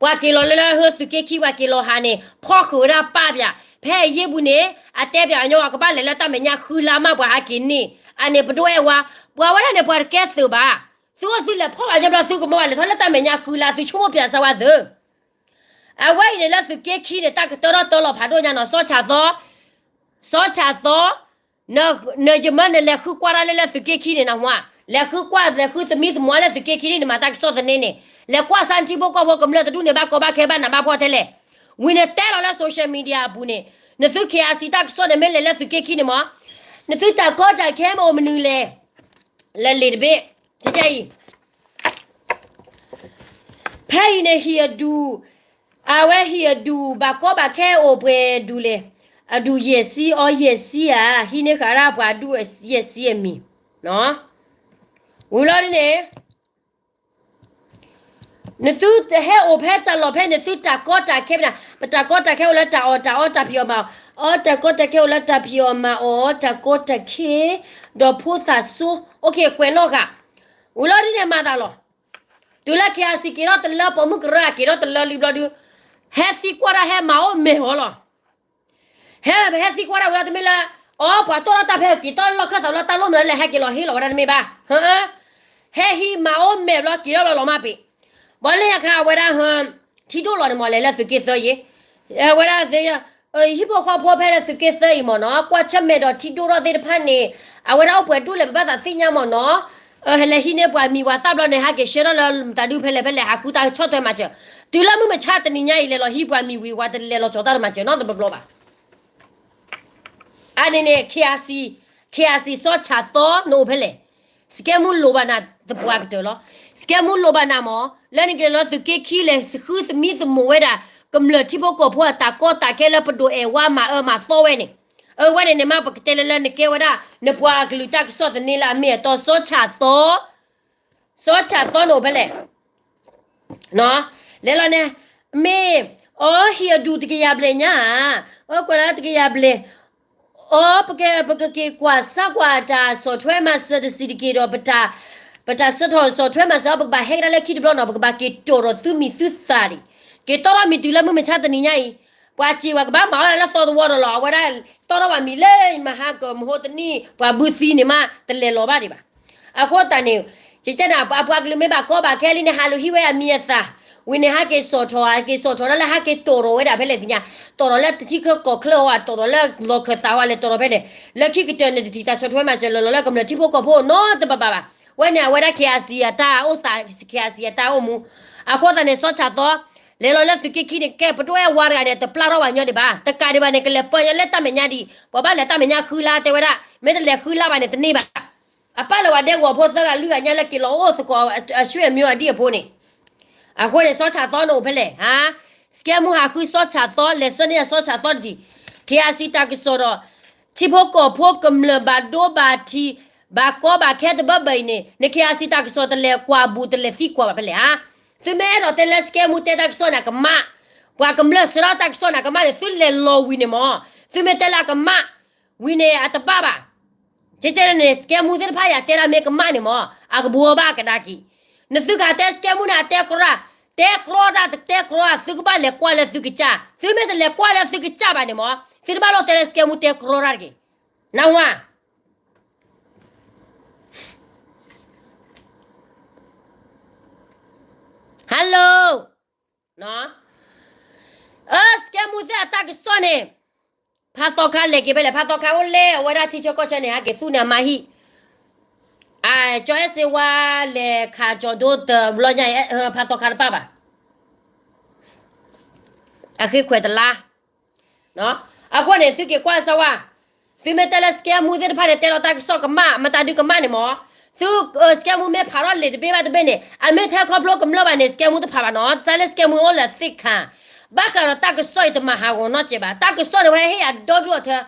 ပှၤက့ၤလီၤလၢလၢဟုသုးက့ခံ ပှၤက့ၤလီၤဟးန့ၣ် ဖီၣ်ဃုာ်ဝဲဒၣ်ပၢ်ပၠး, ဖဲအယ့ၢ်ပူၤန့ၣ် အတဲပၠးအညီ ပှၤကဘၣ်လဲၤလၢတၢ်မဲာ်ညါဃုလါမး ပှၤဟးက့ၤန့ၢ်, အန့ၣ်ပဒိၣ်အဲၣ်ဝါ, ပှၤဝဲဒၣ်န့ၣ် ပှၤတကဲသုးဘၣ်, သုအိၣ်သုလဲၤဖီၣ်ဘၣ်ညီဘျီ သုကမၢဝဲလဲၤထီၣ်လၢတၢ်မဲာ်ညါဃုလါ သုဆိကမိၣ်ပၠးစၢၤဝဲသု အဝဲအံၤန့ၣ်လၢသုးက့ခံန့ၣ် တၢ်ကတၢထီၣ်တၢလီၤဖးဒိၣ်ညါနီၤ စီၤဆၣ်သီ, စီၤဆၣ်သီ, န, နယမၢနလဲၤဃုကွၢ်တၢ်လၢလၢသုးက့ခံန့ၣ်နဟါ, လဲၤဃုကွၢ်လဲၤဃုသမံသမိးလၢသုးက့ခံန့ၣ် နမၤတၢ်ကစီၣ်သန့န့ၣ်, လဲၤကွၢ်စၢ်ထံဖိကီၢ်ဖိကမျၢၢ်တဒူၣ်န့ၣ် ဘၣ်ကီဘၣ်ခဲဘၣ်နးဘၣ်ဖှီၣ်ထဲလဲၣ်, ဝံၤနတဲလီၤလၢ social media အပူၤန့ၣ်, နသု ခ့အစံး တၢ်ကစီၣ်န့ၣ်မ့ၢ်လဲၤလၢသုးက့ခံန့ၣ်မး, နသုတၢ်ကီတၢ်ခဲမ့ၢ်အိၣ်မနုၤလဲၣ်, လၢလံာ်တဘ့ၣ်, ကကဲအံၤ ဖဲအံၤန့ၣ်ဟံၣ်အဒူၣ်, အဝဲဟံၣ်အဒူၣ် ဘၣ်ကီဘၣ်ခဲအိၣ်ပှဲၤဒူၣ်လဲၣ်, အဒူၣ်ယဲၢ်ဆံအီၤယဲၢ်ဆံဧါ, ဟံးန့ၢ်ဃာ်ဒၣ်ပှၤအဒူၣ်ယဲၢ်ဆံအမံၤ, ဝံၤလီၤဒ်န့ၣ်, နသုတဟဲအိၣ်ဖဲတၢ်လီၢ်ဖဲန့ၣ် သုတၢ်ကီတၢ်ခဲဖဲန့ၣ် ပတၢ်ကီတၢ်ခဲအိၣ်လၢတၢ်အီၣ်တၢ်အီတၢ်ဖံးအီၣ်မၤအီၣ်, အီတၢ်ကီတၢ်ခဲအိၣ်လၢတၢ်ဖံးအီၣ်မၤအီၣ် တၢ်ကီတၢ်ခဲ, ဒီးဖိသၣ်စိ, အိၣ်ခ့ကွဲးနီၣ်ဃာ်, ဝံၤလီၤဒ်န့ၣ်မၤသးလီၤ. တုၤလၢ ခ့အစံး က့ၤထီၣ်တလၢ ပိာ်မုၣ်ကရၢအက့ၤထီၣ်တလၢလံဘျီဒု, ဟဲသံကွၢ်တၢ်ဟဲမၤအိၣ်မဲာ်ဟီလီၤ. ဟဲ, ဟဲသံကွၢ်တၢ်ဝံၤလီၤတမ့ၢ်လၢ, အီ ပှၤတီၢ်ထီၣ်တၢ်ဖဲက့ၤတီၢ်လီၢ်ခၢၣ်သးလၢတၢ်လိၣ်မနုၤလဲၣ် ဟဲက့ၤလီၤဟ့ၣ်လီၤဝဲဒၣ်တမ့ၢ်ဘၣ်. ဟဲဟံးမၤအိၣ်မဲာ်ဘျီက့ၤထီၣ်လီၤလီၤမၢ်ပ့ၤ, ဘၣ်လၢညါခါအဝဲဒၣ် ထံဒိၣ်လီၤန့ၣ်မ့ၢ်လဲၤလၢသုးက့သၢအံၤ, အဝဲဒၣ် ဟံၣ်ဖိဃီဖိဖဲလၢသုးက့သၢအံၤမ့ၢ်နီၤ ကွၢ်ဆၢၣ်မဲာ်ဒီးထံဒိၣ်ထီၣ်သ့ၣ်တဖၣ်န့ၣ်, အဝဲဒၣ်အိၣ်ပှဲၤဒူၣ်လဲၣ် ပဘၣ်သးသ့ၣ်ညါမ့ၢ်နီၤ, ဟဲလဲၤဟံးန့ၢ်ပှၤမံၤပှၤသၣ်ဘျီန့ၣ် ဟဲက့ၤဆှၢထီၣ်လၢမတၤဒုဖဲလဲၣ်ဖဲလဲၣ် ဟးဃုတၢ်ဆီၣ်ထွဲမၤစၢၤ, တုၤလၢမုၢ်မဆါတနံၤညါအံၤလဲၤလီၤဟံးပှၤမံၤဝံၤ ပှၤတလဲၤလီၤကၠီၤတၢ်တမၤစၢၤနီတဘျီဘျီဘၣ်. အန့ၣ်န့ၣ် ခ့အစံး, ခ့အစံး စီၤဆၣ်သီ နအိၣ်ဖဲလဲၣ်. စကဲမူလိၣ်ဘၣ်နၤသပှၢ်ကတၢၢ်လီၤ. စကဲမူလိၣ်ဘၣ်နၤမ့ၢ် လၢနကလဲၤလီၤသုးက့ခံလဲၤဃုသမံသမိးဝဲဒၣ် ကမျၢၢ်ထံဖိကီၢ်ဖိအတၢ်ကီတၢ်ခဲလၢပဒိၣ်အဲၣ်ဝါမၤအၢမၤသီဝဲန့ၣ်, အဝဲန့ၣ်န့ၣ်မ့ၢ်ပကတဲလၢလၢနကဲဝဲဒၣ် နပှၤကလုာ်တၢ်ကစီၣ်သန့လၢအမ့ၢ်အတီ စီၤဆၣ်သီ, စီၤဆၣ်သီန့ၣ်အိၣ်ဖဲလဲၣ်, လဲၤလီၤန့ၣ်, မ့ၢ်, အီ ဟံၣ်အဒူၣ်တကယၤဘျဲၣ်ညါဧါ, အီ ကွၢ်လၢတကယၤဘျဲၣ်, အီ ပက, ပကက့ၤကွၢ်စၢ်ကွၢ်တၢ်ဆီၣ်ထွဲမၤစၢၤတစံးတက့ၢ်ဒီး ပတၢ်စၢထီၣ်ဆီၣ်ထွဲမၤစၢၤအီၤ ပကဘၣ်ဟဲကဒါလၢခံတဘျီနီၤ ပကဘၣ်က့ၤတီၣ်ထီၣ်သုမံၤသုသးဒံး, က့ၤတီထီၣ်မံၤတုၤလၢမုၢ်မဆါတနံၤညါအံၤ, ပှၤစံးဝဲကဘၣ်မၤအီၣ်ဒၣ်လၢသီသဝီဒီးလီၤ အဝဲဒၣ်တီထီၣ်ဘၣ်မံၤလၢမဟါကမဟိတနံၣ် ပှၤဘုသံန့ၣ်မး တလဲၤလီၤဘၣ်ဒံးဘၣ်. အဃိသတးန့ၣ်, ယတဲနၤ ပှၤကလုာ်မ့ၢ်ဘၣ်ကီဘၣ်ခဲလံန့ၣ် ဟးလူၤဟံးဝဲအမံၤအသၣ်, ဝံၤန့ၣ် ဟးက့ၤဆီၣ်ထွဲ, ဟးက့ၤဆီၣ်ထွဲဒၣ်လၢဟးက့ၤတီၣ်ထီၣ်ဝဲဒၣ်ဖဲလဲၣ်သ့ၣ်ညါ, တီၣ်ထီၣ်လၢတထံခၢကီၢ်ချၢအီၤ တီၣ်ထီၣ်လၢလီၢ်ခၢၣ်သးအီၤလဲၣ် တီၣ်ထီၣ်ဖဲလဲၣ်, လၢခံကတၢၢ်န့ၣ်တထံၣ်တၢ်ဆီၣ်ထွဲမၤစၢၤလၢလီၤလၢကမျၢၢ်ထံဖိကီၢ်ဖိနီတဘၣ်ဘၣ်ဘၣ်. ဝဲန့ၣ် အဝဲဒၣ် KIC အတၢ်အိၣ်သး KIC အတၢ်အိၣ်မူ, အဃိသတးန့ၣ် စီၤဆၣ်သီ, လဲၤလီၤလၢသုးက့ခံန့ၣ် ကဲပဒိၣ်အဲၣ်ဝါတဂၤန့ၣ် တပျၢ်ထီၣ်ဝဲညီဒံးဘၣ်, တကးဒံးဘၣ်န့ၣ် ကလဲၤပၢညီလၢတၢ်မဲာ်ညါဒံး ပှၤဘၣ်လဲၤတၢ်မဲာ်ညါဃုလါတဲဝဲဒၣ်, မ့ၢ်တလဲၤဃုလါဘၣ်န့ၣ်တန့ၢ်ဘၣ်. အပၢ်လၢပှၤဒဲကဝီၤဖိသၢဂၤလွံၢ်ဂၤညါလၢက့ၤလီၤအိၣ်သကိးအဆွေမျိုးအဒံၣ်အဖိန့ၣ်, အဃိန့ၣ် စီၤဆၣ်သီန့ၣ်အိၣ်ဖဲလဲၣ်ဧါ, စကဲမူဟးဃုစီၤဆၣ်သီ လဲၤဆၢန့ၢ်အစီၤဆၣ်သီတထံၣ်, KIC တၢ်ကစီၣ်ဒီး, ထံဖိကီၢ်ဖိကမျၢၢ်ဘၣ်ဒိဘၣ်ထံး, ဘၣ်ကီဘၣ်ခဲတဘၢဘၢအံၤန့ၣ် န KIC တၢ်ကစီၣ်တလဲၤကွၢ်ဘူးတလဲၤသံကွၢ်ဘၣ်ဖဲလဲၣ်ဧါ. သုမ့ၢ်အဲၣ်ဒိးတဲလၢစကဲမူတဲတၢ်ကစီၣ်န့ၣ်ကမၣ်, ပှၤကမျၢၢ်စံးထီၣ်တၢ်ကစီၣ်န့ၣ်ကမၣ်န့ၣ် သုလဲၤလီၤဝံၤန့ၣ်မး, သုမ့ၢ်တဲလၢအကမၣ်, ဝံၤန့ၣ်အတဘၣ်ဘၣ်. ကဲကဲန့ၣ် စကဲမူသ့ၣ်တဖၣ်ယၤတဲဒၣ်မ့ၢ်ကမၣ်န့ၣ်မး အကဘှီဘၣ်ကဒါက့ၤ, နသုကတဲစကဲမူန့ၣ် အတဲကြီ, တဲကြီတၢ်တတဲကြီ, သုကဘၣ်လဲၤကွၢ်လၢသုကစၢ်, သုမ့ၢ်တလဲၤကွၢ်လၢသုကစၢ်ဘၣ်န့ၣ်မး သုတဘၣ်လီၤတဲလၢစကဲမူတဲကြီတၢ်တဂ့ၤ, နဝါ Hello, စကဲမူသ့ၣ်အတၢ်ကစီၣ်န့ၣ်, ဖးသီခါလဲၤက့ၤဖဲလဲၣ်, ဖးသီခါအိၣ်လဲၣ် အဝဲဒၣ်ထံဆၢကီၢ်ဆၢန့ၣ် ဟဲက့ၤသူၣ်န့ၢ်အမါဟံၣ်, ကၠီအဲၣ်စ့ဝါလဲၤခးကၠီဒိတဘျီညါအံၤ, ဖးသီခါတပၣ်ဘၣ်. အဃ့ခွဲးတလါ, အဃိန့ၣ် သုက့ၤကွၢ်စၢၤဝဲ, သုမ့ၢ်တဲလၢစကဲမူသ့ၣ်တဖၣ်န့ၣ် တဲလီၤတၢ်ကစီၣ်ကမၣ် မတၤဒုကမၣ်န့ၣ်မး, သု, စကဲမူမ့ၢ်ဖးထီၣ်လံာ်တဘ့ၣ်ဘၣ်တဘ့ၣ်န့ၣ် အမ့ၢ်ထဲခီဖျိကမျၢၢ်ဘၣ်န့ၣ် စကဲမူတဖးဘၣ်နီၤ, တၢ်လၢစကဲမူအိၣ်လၢသ့ၣ်ခါ, ဘၣ်ဃးဒီးတၢ်ကစီၣ်အံၤတမၤဟးဂီၤနီတစဲးဘၣ်, တၢ်ကစီၣ်န့ၣ်ဝဲဟ့ၣ်အဒီဒူၣ်အထၢ,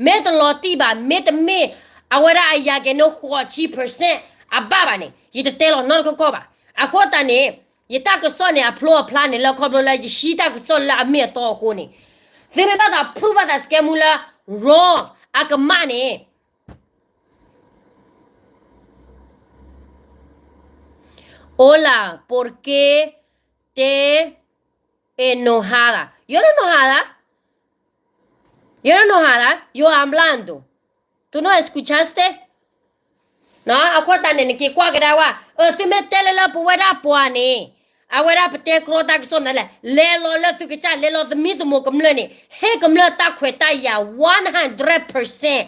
မ့ၢ်တလီၤတံၢ်ဘၣ် မ့တမ့ၢ်, အဝဲဒၣ်အယၤက့ၤန့ၣ် ဃိးဆံ percent အဘၣ်ဘၣ်န့ၣ် ယတတဲလီၤနီတခီခီဘၣ်, အဃိသတးန့ၣ်, ယတၢ်ကစီၣ်န့ၣ် အဖျိအဖျါန့ၣ် လၢခီဖျိလၢယဟံးတၢ်ကစီၣ်လၢအမ့ၢ်အတီအဃိန့ၣ်, သုမ့ၢ်ဘၣ်သး prove ဘၣ်သးစကဲမူလၢ wrong အကမၣ်န့ၣ် Hola, ¿por qué te enojas? Yo no enojada. Yo no enojada. Yo hablando. ¿Tú no escuchaste? အဃိသတးန့ၣ် နက့ၤကွၢ်ကဒါဝဲ, သုမ့ၢ်တဲလၢလၢပဝဲဒၣ်ပှၤန့ၣ်, အဝဲဒၣ်ပတဲကြီတၢ်ကစီၣ်မနုၤလဲၣ်, လဲၤလီၤလၢသုကစၢ် လဲၤလီၤသမံသမိးကမျၢၢ်န့ၣ် ဟ့ၣ်ကမျၢၢ်တၢ်ခွဲးတၢ်ယာ် one hundred percent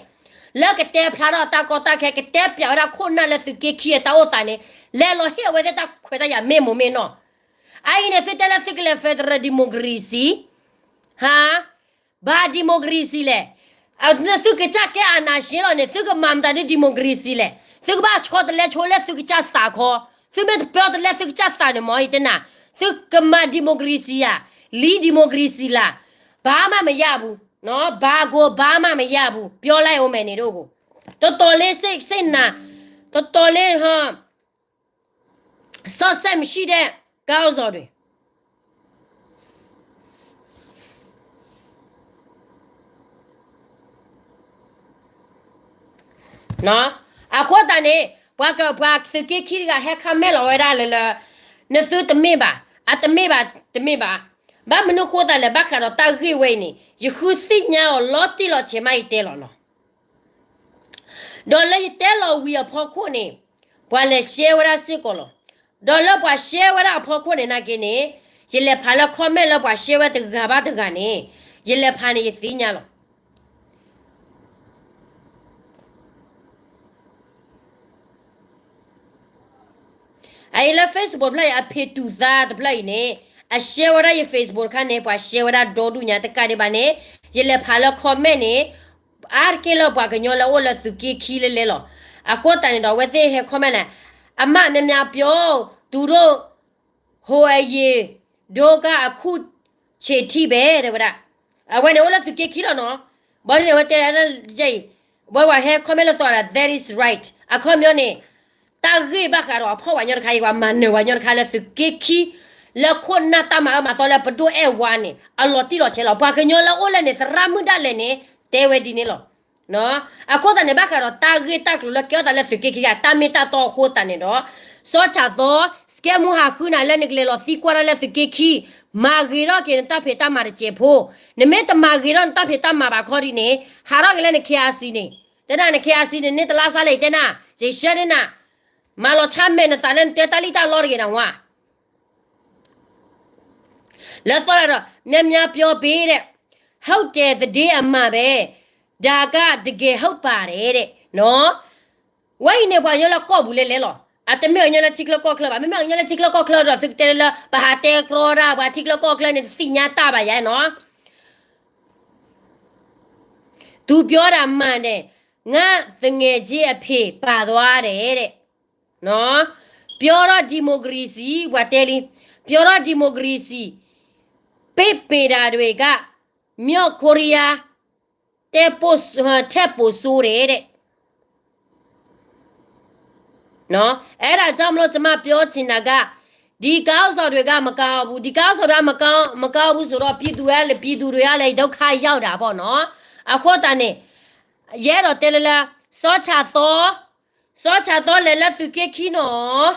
လၢကတဲဖျါထီၣ်တၢ်ကီတၢ်ခဲ ကတဲပျးဝဲဒၣ်ခိၣ်နၢ်လၢသုးက့ခံအတၢ်အိၣ်သးန့ၣ်, လဲၤလီၤဟ့ၣ်အဝဲသ့ၣ်တၢ်ခွဲးတၢ်ယာ်မ့ၢ်မိၢ်မ့ၢ်နီၢ်, အအံၤန့ၣ် သုတဲလၢသုကလဲၤ federal democracy ဟါ, ဘၣ် democracy လဲၣ်, သုကစၢ်ကဲ အာဏာရှင် လီၤန့ၣ် သုကမၤမတၤဒ် democracy လဲၣ်, သုကဘၣ်ဆီတလဲဆိလၢသုကစၢ်သးခီ, သုမ့ၢ်တပၢတလဲသုကစၢ်သးန့ၣ်မ့ၢ် ယတဲနၤ, သုကမၤ democracy ဧါ, လံ democracy လၢ်, ဘာမှမရဘူး, ဘာကိုဘာမှမရဘူး, ပြောလိုက်ဦးမယ်နင်တို့ကို, တော်တော်လေးစိတ်, စိတ်နာ, တော်တော်လေး, ဟါ စောင့်စက်မရှိတဲ့ခေါင်းဆောင်တွေ. အဃိသတးန့ၣ် ပှၤက, ပှၤသုးက့ခံတဂၤဟဲ comment လီၤဝဲဒၣ်လၢလၢ, နသုတမ့ၢ်ဘၣ်, အတမ့ၢ်ဘၣ်, တမ့ၢ်ဘၣ်, ဘၣ်မနုၤဃိသတးလဲၣ် ဘၣ်ဃးဒီးတၢ်ဂ့ၢ်ဝဲအံၤန့ၣ် ယဃုသ့ၣ်ညါအီၤလီၤတံၢ်လီၤဆဲးမး ယတဲလီၤလီၤ. ဒီးလၢယတဲလီၤဝံၤအဖီခိၣ်န့ၣ် ပှၤလဲၤ share ဝဲဒၣ်စ့ၢ်ကီးလီၤ. ဒီးလၢပှၤ share ဝဲဒၣ်အဖီခိၣ်န့ၣ်နာ်က့န့ၣ် ယလဲၤဖးလၢ comment လၢပှၤ share ဝဲတဂၤဘၣ်တဂၤန့ၣ် ယလဲၤဖးန့ၣ်ယသ့ၣ်ညါလီၤ. အအံၤလၢ Facebook တဖျၢၣ်အံၤ အဖံးတူာ်သါတဖျၢၣ်အံၤန့ၣ် အ share ဝဲဒၣ်ယ Facebook တခါန့ၣ် ပှၤ share ဝဲဒၣ်ဒီဒူၣ်ညါတကးဒံးဘၣ်န့ၣ် ယလဲၤဖးလၢ comment န့ၣ် အါတက့ၢ်လၢပှၤကညီလၢအအိၣ်လၢသုးက့ခံလဲလဲလီၤ. အဃိသတးန့ၣ်ဒီး အဝဲသ့ၣ်ဟဲ comment န့ၣ် အမးများများပြော သူတို့ ဟိုအရင်တုန်းက အခုချိန်ထိပဲ တဲဝဲဒၣ်. အဝဲန့ၣ်အိၣ်လၢသုးက့ခံလီၤနီၤ. ဘၣ်န့ၣ်ဝဲတဲဒ်အံၤ, ဝဲဝဲဟဲ comment လၢသီဒီး that is right အခီပညီန့ၣ်, တၢ်ဂ့ၢ်ဘၣ်ဃးဒီးအဖီၣ်ပှၤညီတခါအံၤ ပှၤမၤနၢၤပှၤညီတခါလၢသုးက့ခံ, လၢခိၣ်နၢ်တၢ်မၤအၢမၤသီလၢပဒိၣ်အဲၣ်ဝါန့ၣ် အလီၤတံၢ်လီၤဆဲးလီၤ. ပှၤကညီလၢအိၣ်လၢန့ၣ် သရၣ်မုၣ်ဒၣ်လဲာ်န့ၣ် တဲဝဲဒ်န့ၣ်လီၤ. အဃိသတးန့ၣ် ဘၣ်ဃးဒီးတၢ်ဂ့ၢ်တၢ်ကျိၤလၢကဲထီၣ်သးလၢသုးက့ခံ တၢ်မ့ၢ်တၢ်တီအဃိသတးန့ၣ်ဒီး, စီၤဆၣ်သီ, စကဲမူဟးဃုနၤလၢနကလဲၤလီၤသံကွၢ်တၢ်လၢသုးက့ခံ, မၤဂ့ၤထီၣ်က့ၤနတၢ်ဖံးတၢ်မၤတစဲးဖိ, နမ့ၢ်တမၤဂ့ၤထီၣ်နတၢ်ဖံးတၢ်မၤဘၣ်ခီဒ်န့ၣ်, ဟးထီၣ်က့ၤလၢန KIC န့ၣ်, တဲဒၣ်န KIC န့ၣ် န့ၢ်တလါစးလဲၣ် ယတဲနၤ, ယဆှၢန့ၢ်နၤ, မၤလီၤဆါမဲာ်နသးလၢနတဲတၢ်လံၣ်တၢ်လီတဂ့ၤနဝါ လၢသီဒီး များများပြောပေးတဲ့, ဟုတ်တယ် သတင်းအမှန်ပဲ, ဒါကတကယ်ဟုတ်ပါတယ်တဲ့, ဝဲအံၤန့ၣ် ပှၤကညီလၢကီၢ်ပူၤလဲၣ်လဲၣ်လီၤ. အတမ့ၢ်ပှၤကညီလၢထံချၢကီၢ်ချၢဘၣ်. မ့မ့ၢ်ပှၤကညီလၢထံချၢကီၢ်ချၢဒီး သုကတဲလၢ ပဟးတဲကြီတၢ် ပှၤထံချၢကီၢ်ချၢန့ၣ် တသ့ၣ်ညါတၢ်ဘၣ်ယဲနီၤ. သူပြောတာမှန်တယ်, ငါသူငယ်ချင်းအဖေပါသွားတယ်တဲ့, ပြောတော့ ဒီမိုကရေစီ, ပှၤတဲလံ, ပြောတော့ ဒီမိုကရေစီ, ပိတ်ပင်တာတွေက မြောက်ကိုရီးယား ထက်ပိုဆိုးတယ်တဲ့. အဲဒါကြောင့်မလို့ ကျွန်မပြောချင်တာက, ဒီခေါင်းဆောင်တွေက မကောင်းဘူး, ဒီခေါင်းဆောင်တွေက မကောင်းဘူးဆိုတော့ ပြည်သူကလည်း ပြည်သူတွေကလည်း ဒုက္ခရောက်တာပေါ့နော်. အဃိသတးန့ၣ်, ယအဲၣ်ဒိးတဲလၢလၢ, စီၤဆၣ်သီ, စီၤဆၣ်သီလဲၤလၢသုးက့ခံနီၤ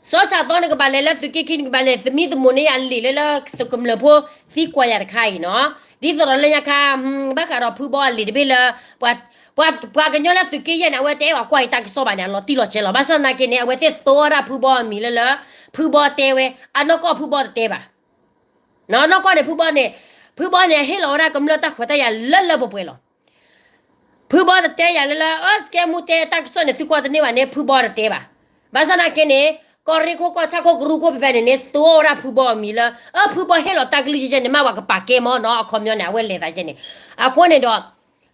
စီၤဆၣ်သီန့ၣ် ကဘၣ်လဲၤလၢသုးက့ခံန့ၣ် ကဘၣ်လဲၤသမံသမိးန့ၢ်ယၤလံာ်လၢလၢသုးကမျၢၢ်ဖိသံကွၢ်ယၤတခါအံၤနီၤ. ဒ်သိးဒီးလၢညါခါ, ဘၣ်ဃးဒီးဖုဘီအလံာ်တဘ့ၣ်လၢ, ပှၤကညီလၢသုးက့ယဲၢ်န့ၣ် အဝဲတအဲၣ်အီၤကွၢ်အံၤတၢ်ကစီၣ်ဘၣ်န့ၣ် အလီၤတံၢ်လီၤဆဲးလီၤ. ဘၣ်ဆၣ်သနာ်က့န့ၣ် အဝဲသ့ၣ်သိဝဲဒၣ်ဖုဘီအမံၤလၢလၢ, ဖုဘီတဲဝဲ, အနီၢ်ကီၢ်ဖုဘီတတဲဘၣ်. နီၢ်ကီၢ်န့ၣ် ဖုဘီန့ၣ်, ဖုဘီန့ၣ် ဟ့ၣ်လီၤဝဲဒၣ်ကမျၢၢ်တၢ်ခွဲးတၢ်ယာ်လၢလၢပှဲၤပှဲၤလီၤ. ဖုဘီတတဲယၤလၢလၢ, အၢ စကဲမူတဲတၢ်ကစီၣ်န့ၣ် သုကွၢ်တန့ၢ်ဘၣ်န့ၣ် ဖုဘီတတဲဘၣ်. ဘၣ်ဆၣ်သနာ်က့န့ၣ်, ကီၢ်ရ့ၣ်ခိၣ်ကီၢ်ဆၣ်ခိၣ်ကရူၢ်ခိၣ်ဖဲဖဲန့ၣ်န့ၣ် သိဝဲဒၣ်ဖုဘီအမံၤလၢ, အၢ ဖုဘီဟ့ၣ်လီၤတၢ်ကလုၢ်ယဲၢ်န့ၣ် မ့ၢ်ပှၤကပာ်ကဲမ့ၢ်နီၤ အခီပညီန့ၣ် အဝဲလဲၤသးယဲၢ်န့ၣ်. အဃိန့ၣ်ဒီး,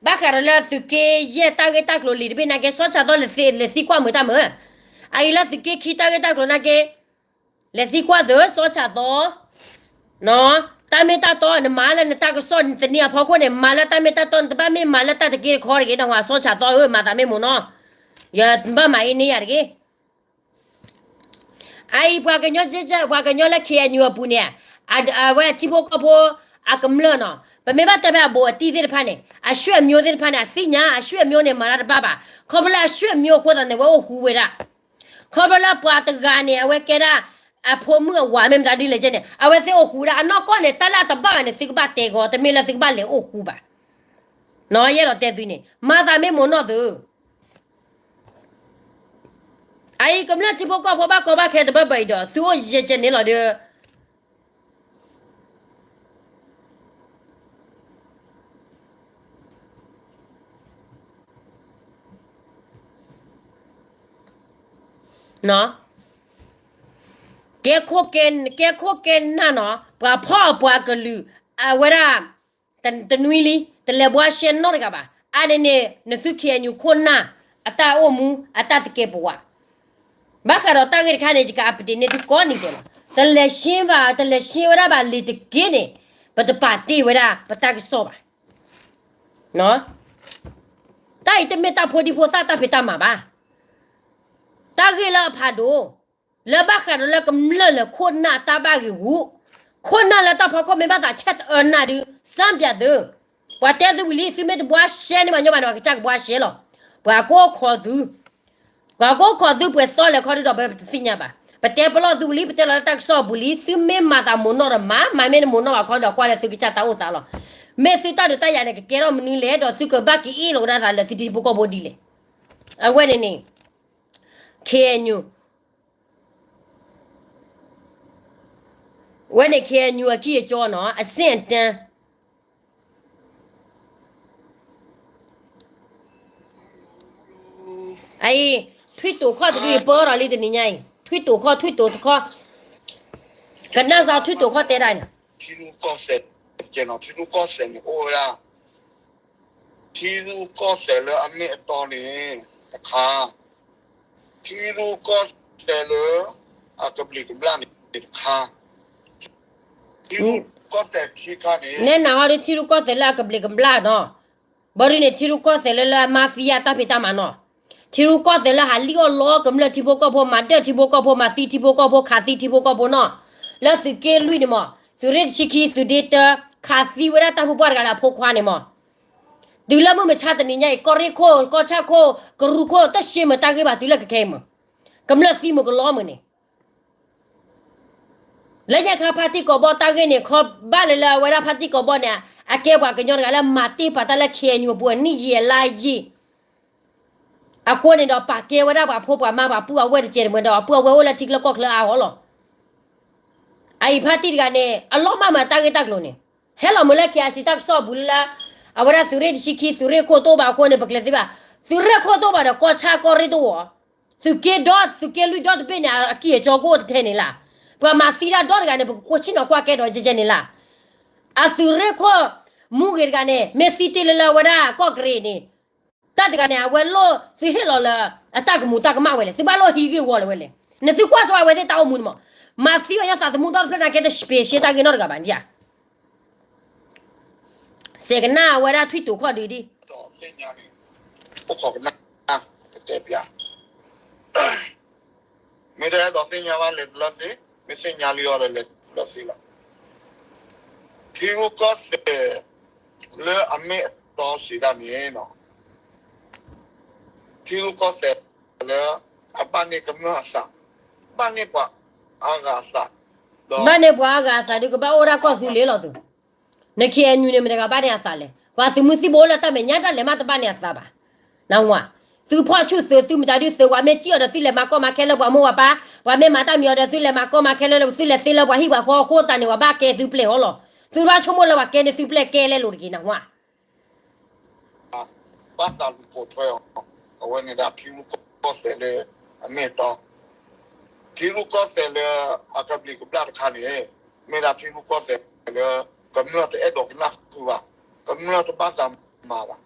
ဘၣ်ဃးဒီးလၢသုးက့ယဲၢ်တၢ်ဂ့ၢ်တၢ်ကျိၤလံာ်တဘ့ၣ်နာ်က့ စီၤဆၣ်သီလဲၤသံကွၢ်မုာ်တၢ်မုာ်, အအံၤလၢသုးက့ခံတၢ်ဂ့ၢ်တၢ်ကျိၤနာ်က့ လဲၤသံကွၢ်သုး စီၤဆၣ်သီ, တၢ်မ့ၢ်တၢ်တီ နမၤလၢနတၢ်ကစီၣ်တနံၤအဖီခိၣ်န့ၣ် မၤလၢတၢ်မ့ၢ်တၢ်တီ နတဘၣ်မ့ၢ်မၤလၢတၢ်တက့ၢ်တခီတဂ့ၤ နဟး စီၤဆၣ်သီဧၢ မၤသးမ့ၢ်မိၢ်နီၢ်, ယဘၣ်မၤအ့န့ၢ်ယၤတဂ့ၤ. အအံၤပှၤကညီ, ပှၤကညီလၢ KNU အပူၤန့ၣ်, အဝဲထံဖိကီၢ်ဖိအကမျၢၢ်နီၤ, ပမ့ၢ်ဘၣ်တဲဖဲအဘူးအတံၢ်သ့ၣ်တဖၣ်န့ၣ် အဆွေမျိုးသ့ၣ်တဖၣ်န့ၣ် အသ့ၣ်ညါ အဆွေမျိုးန့ၣ် မၤတၢ်တဘၣ်ဘၣ်. ခီဖျိလၢအဆွေမျိုးအဃိသတးန့ၣ် အဝဲအိၣ်ဃူဝဲဒၣ်. ခီဖျိလၢပှၤတဂၤန့ၣ် အဝဲကဲဒၣ်အဖိမုၣ်အဝၤမ့ၢ်မတၤဒ်လဲၣ်ကဲန့ၣ် အဝဲသ့ၣ်အိၣ်ဃူဝဲဒၣ်. အနီၢ်ကီၢ်န့ၣ် တၢ်လၢအတဘၣ်ဘၣ်န့ၣ် သုကဘၣ်တဲဂီၤ တမ့ၢ်လၢသုကဘၣ်လဲၤအိၣ်ဃူဘၣ်. ယအဲၣ်ဒိးတဲသုန့ၣ် မၤသးမ့ၢ်မိၢ်နီၢ်သု အအံၤကမျၢၢ်ထံဖိကီၢ်ဖိဘၣ်ကီဘၣ်ခဲတဘၣ်ဘၣ်အံၤဒီး သုအိၣ်ယဲၢ်ကဲန့ၣ်လီၤဒီး ကဲခိၣ်ကဲနၢ်နီၤ ပှၤဖီၣ်အပှၤကလုာ် အဝဲဒၣ် တနွံလံ တလဲၤဘှါရှဲနီတဂၤဘၣ်. အါန့ၣ်န့ၣ် နသု KNU ခိၣ်နၢ် အတၢ်အိၣ်မူ အတၢ်သကဲးပဝး ဘၣ်ဃးဒီးတၢ်ဂ့ၢ်တခါန့ၣ် ယက update န့ၢ်သုကိးနံၤဒဲးလီၤ. တလဲၤရှင်းဘၣ် တလဲၤရှင်းဝဲဒၣ်ဘၣ်လံာ်တက့ၢ်န့ၣ် ပတပာ်တ့ၢ်ဝဲဒၣ်ပတၢ်ကစီၣ်ဘၣ်. တၢ်အံၤတမ့ၢ်တၢ်ဖိဒံဖိသၣ်တၢ်ဖံးတၢ်မၤဘၣ်. တၢ်ဂ့ၢ်လၢအဖးဒိၣ် လၢဘၣ်ဃးဒီးလၢကမျၢၢ်လၢခိၣ်နၢ်တၢ်ဘၣ်ဂ့ၤဂူာ်, ခိၣ်နၢ်လၢတၢ်ဖီခိၣ်မ့ၢ်ဘၣ်သးဆဲးတအၢနၢ်ဒုး စၢ်ပၠးသု, ပှၤတဲသုဝံၤလံ သုမ့ၢ်တဘှါရှဲန့ၢ်ဘၣ်ညီဘၣ်န့ၣ် ပှၤကစၢ်ကဘှါရှဲလီၤ. ပှၤကိးခိးသု, ပှၤကိးခိးသုပှဲၤသီလဲၤခီဒုဒီး ပတသ့ၣ်ညါဘၣ်. ပတဲပလီၢ်သုဝံၤလံ ပတဲလီၤလၢတၢ်ကစီၣ်အပူၤလံ သုမ့ၢ်မၤသးမိၢ်နီၢ်ဒီးမၤ, မၤမ့ၢ်တမိၢ်နီၢ်ဘၣ်ခီဒီး ကွၢ်လၢသုကစၢ်တၢ်အိၣ်သးလီၤ. မ့ၢ်သုတၢ်ဒုးတၢ်ယၤန့ၣ် ကကဲထီၣ်မနုၤလဲၣ် ဒီးသုကဘၣ်က့ၤအ့ၣ်လိာ်ကဒါသးလၢသုထံဖိကီၢ်ဖိဒ်လဲၣ်. အဝဲန့ၣ်န့ၣ် KNU ဝဲန့ၣ် KNU အခံအကၠီနီၤ အဆင့်အတန်း အအံၤ ထွံၣ်တိာ်ခီၣ်တဒုအံၤ ပၢဒီးလံတနံၤညါအံၤ ထွံၣ်တိာ်ခီၣ် ထွံၣ်တိာ်တခီ ကနၣ်စ့ထွံၣ်တိာ်ခီၣ်တဲဒၣ်န့ၣ် ထံရူၢ်ကီၢ်သဲးန့ၣ်အိၣ်ဝဲဒၣ် ထံရူၢ်ကီၢ်သဲးလၢအမ့ၢ်အတီန့ၣ်တခါ, ထံရူၢ်ကီၢ်သဲးလၢအကဘျံးကဘျၣ်န့ၣ်တခါ, ထံရူၢ် ထံရူၢ်ကီၢ်သဲးခံခါန့ၣ် နဲနၤဟီဒီးထံရူၢ်ကီၢ်သဲးလၢအကဘျံးကဘျၣ်နီၤ, ဘီဒ်န့ၣ် ထံရူၢ်ကီၢ်သဲးလၢလၢအmafiaတၢ်ဖံးတၢ်မၤနီၤ, ထံရူၢ်ကီၢ်သဲးလၢဟးလံၣ်အီၣ်လီအီၣ်ကမျၢၢ်ထံဖိကီၢ်ဖိ မၤဒၢၣ်ထံဖိကီၢ်ဖိ မၤသံထံဖိကီၢ်ဖိနီၤ, လၢသုးက့လွံၢ်န့ၣ်မး, သုးရ့ၣ်တဆံခံ သုးဒ့တၢ ခးသံဝဲဒၣ်တၢ်ဖိပှၢ်တဂၤလၢအဖိခွါန့ၣ်မး, တုၤလၢမုၢ်မဆါတနံၤညါအံၤ ကီၢ်ရ့ၣ်ခိၣ် ကီၢ်ဆၣ်ခိၣ် ကရူၢ်ခိၣ် တၢ်ရှဲမုာ်တၢ်ဂ့ၢ်ဘၣ် တုၤလၢခဲခဲအံၤမး, ကမျၢၢ်သံမုာ်ကလီမုာ်န့ၣ် လၢညါခါဖါတံၢ်ကိးဘီတၢ်ဂ့ၢ်န့ၣ် ခီဘၣ်လၢလၢအဝဲဒၣ်ဖါတံၢ်ကိးဘီန့ၣ် အကဲပှၤကညီတဂၤလၢမၤတ့ၢ်ပာ်တၢ်လၢ ခ့ၣ်အဲၣ်ယူၣ် အပူၤအနံၣ်ယံာ်အလါယံာ်, အဃိန့ၣ်ဒီး ပာ်ကဲဝဲဒၣ်ပှၤဖိပှၤမါပှၤပုၢ်အဝဲၢ်တကဲးတမှဲဒီး အပုၢ်အဝဲၢ်အိၣ်လၢထံချၢကီၢ်ချၢအါအီၤလီၤ. အအံၤဖါတံၢ်တဂၤန့ၣ် အလီၤမၢ်မးတၢ်ဂ့ၢ်တၢ်ကျိၤန့ၣ် ဟဲလီၤမုာ်လၢ ခ့ၣ်အဲၣ်စံၣ် တၢ်ကစီၣ်အပူၤလၢလၢ အဝဲဒၣ်သုးရ့ၣ်တဆံခံ သုးရ့ၣ်ခိၣ်တအိၣ်ဘၣ်အဃိန့ၣ် ပကျဲၤသ့ဘၣ်, သုးရ့ၣ်ခိၣ်တအိၣ်ဘၣ်ဒီး ကီၢ်ဆၣ်ကီၢ်ရ့ၣ်တအိၣ်, သုးက့ဒီ သုးက့လွံၢ်ဒီတဘ့ၣ်န့ၣ် အကံၢ်အစီကအိၣ်တထဲန့ၣ်လၢ်, ပှၤမၤသံတၢ်ဒီတဂၤန့ၣ် ပကကွၢ်ဆ့ၣ်နီၤကွၢ်ကဲဒီးယဲယဲန့ၣ်လၢ်, အသုးရ့ၣ်ခိၣ်မူဂ့ၤတဂၤန့ၣ် မ့ၢ်သံတ့ၢ်လၢလၢအဝဲဒၣ်ကီၢ်ကရ့ၣ်န့ၣ် တၢ်တဂၤန့ၣ် အဝဲလိၣ်သုဟ့ၣ်လီၤလၢ အတၢ်ကမူၤတၢ်ကမၣ်ဝဲလဲၣ်, သုဘၣ်လိၣ်ဟံးဂ့ၢ်ဝီလၢၤဝဲလဲၣ်, နသုကွၢ်ဆိအဝဲသ့ၣ်တၢ်အိၣ်မူန့ၣ်မး, မၤသံအီၤညါသးသမူဒီတဖျၢၣ်န့ၣ် ကဲတစပ့းရှဲတၢ်ဂ့ၢ်နီတဂၤဘၣ်ဒံးဧါ စဲးကနၣ်အဝဲဒၣ်ထွံၣ်တိာ်ခီၣ်ဒုးဒံး, အိၣ်ခိးကနၣ်, ကတဲပျး, မ့ၢ်တအဲၣ်ဒိးသ့ၣ်ညါဘၣ်လဲၤတုၤလၢသ့, မ့ၢ်သ့ၣ်ညါလံအီၤဒီးလဲၤတုၤလၢသ့လီၤ. ထံရူၢ်ကီၢ်သဲး လၢအမ့ၢ်အတီစံးဒၣ်န့ၣ် ထံရူၢ်ကီၢ်သဲးလၢ အဘၣ်န့ၢ်ကမျၢၢ်အသး, ဘၣ်န့ၢ်ပှၤအါဂၤအသး, ဒီး ဘၣ်န့ၢ်ပှၤအါဂၤအသးဒုး ကဘၣ်အိၣ်ဒၣ်ကီၢ်သူလ့ၤလီၤသုး, နခ့ၣ်အဲၣ်ယူၣ်န့ၣ် မတၤတဂၤဘၣ်န့ၢ်အသးလဲၣ်, ပှၤသုးမုၢ်သံၣ်ဘိလၢတၢ်မဲာ်ညါတၢ်လဲၤမးတဘၣ်န့ၢ်အသးဘၣ်, နဝၤ, သုဖီၣ်ဆူၣ်သုး သုမတၤဒုးသုး ပှၤမ့ၢ်စံၣ်အီၤဒီးသုလဲၤမၤကီမၤခဲလၢပှၤမိၢ်ပှၤပၢ်, ပှၤမ့ၢ်မၤတၢ်မံၤအီၤဒီးသုလဲၤမၤကီမၤခဲလၢသုလဲၤသ့လၢပှၤဟံၣ်ပှၤဃီအဃိသတးန့ၣ် ပှၤဘၣ်ကဲသုပျဲၢ်အီၤလီၤ, သုတဘၣ်ဆိကမိၣ်လၢပှၤကဲန့ၣ်သုပျဲၢ်ကဲလဲၣ်လိၤတက့ၢ် နဝၤ ဘၣ်သးလူၤပိာ်ထွဲအီၤ, အဝဲန့ၣ်ဒၣ်ထံရူၢ်ကီၢ်သဲးလၢအမ့ၢ်အတီ, ထံရူၢ်ကီၢ်သဲးလၢအကဘျံးကဘျၣ်တခါန့ၣ်, မ့ၢ်ဒၣ်ထံရူၢ်ကီၢ်သဲးလၢ ကမျၢၢ်တအဲၣ်ဒိးကနၣ်ဃုာ်ဘၣ်, ကမျၢၢ်တဘၣ်သးမၤဘၣ်,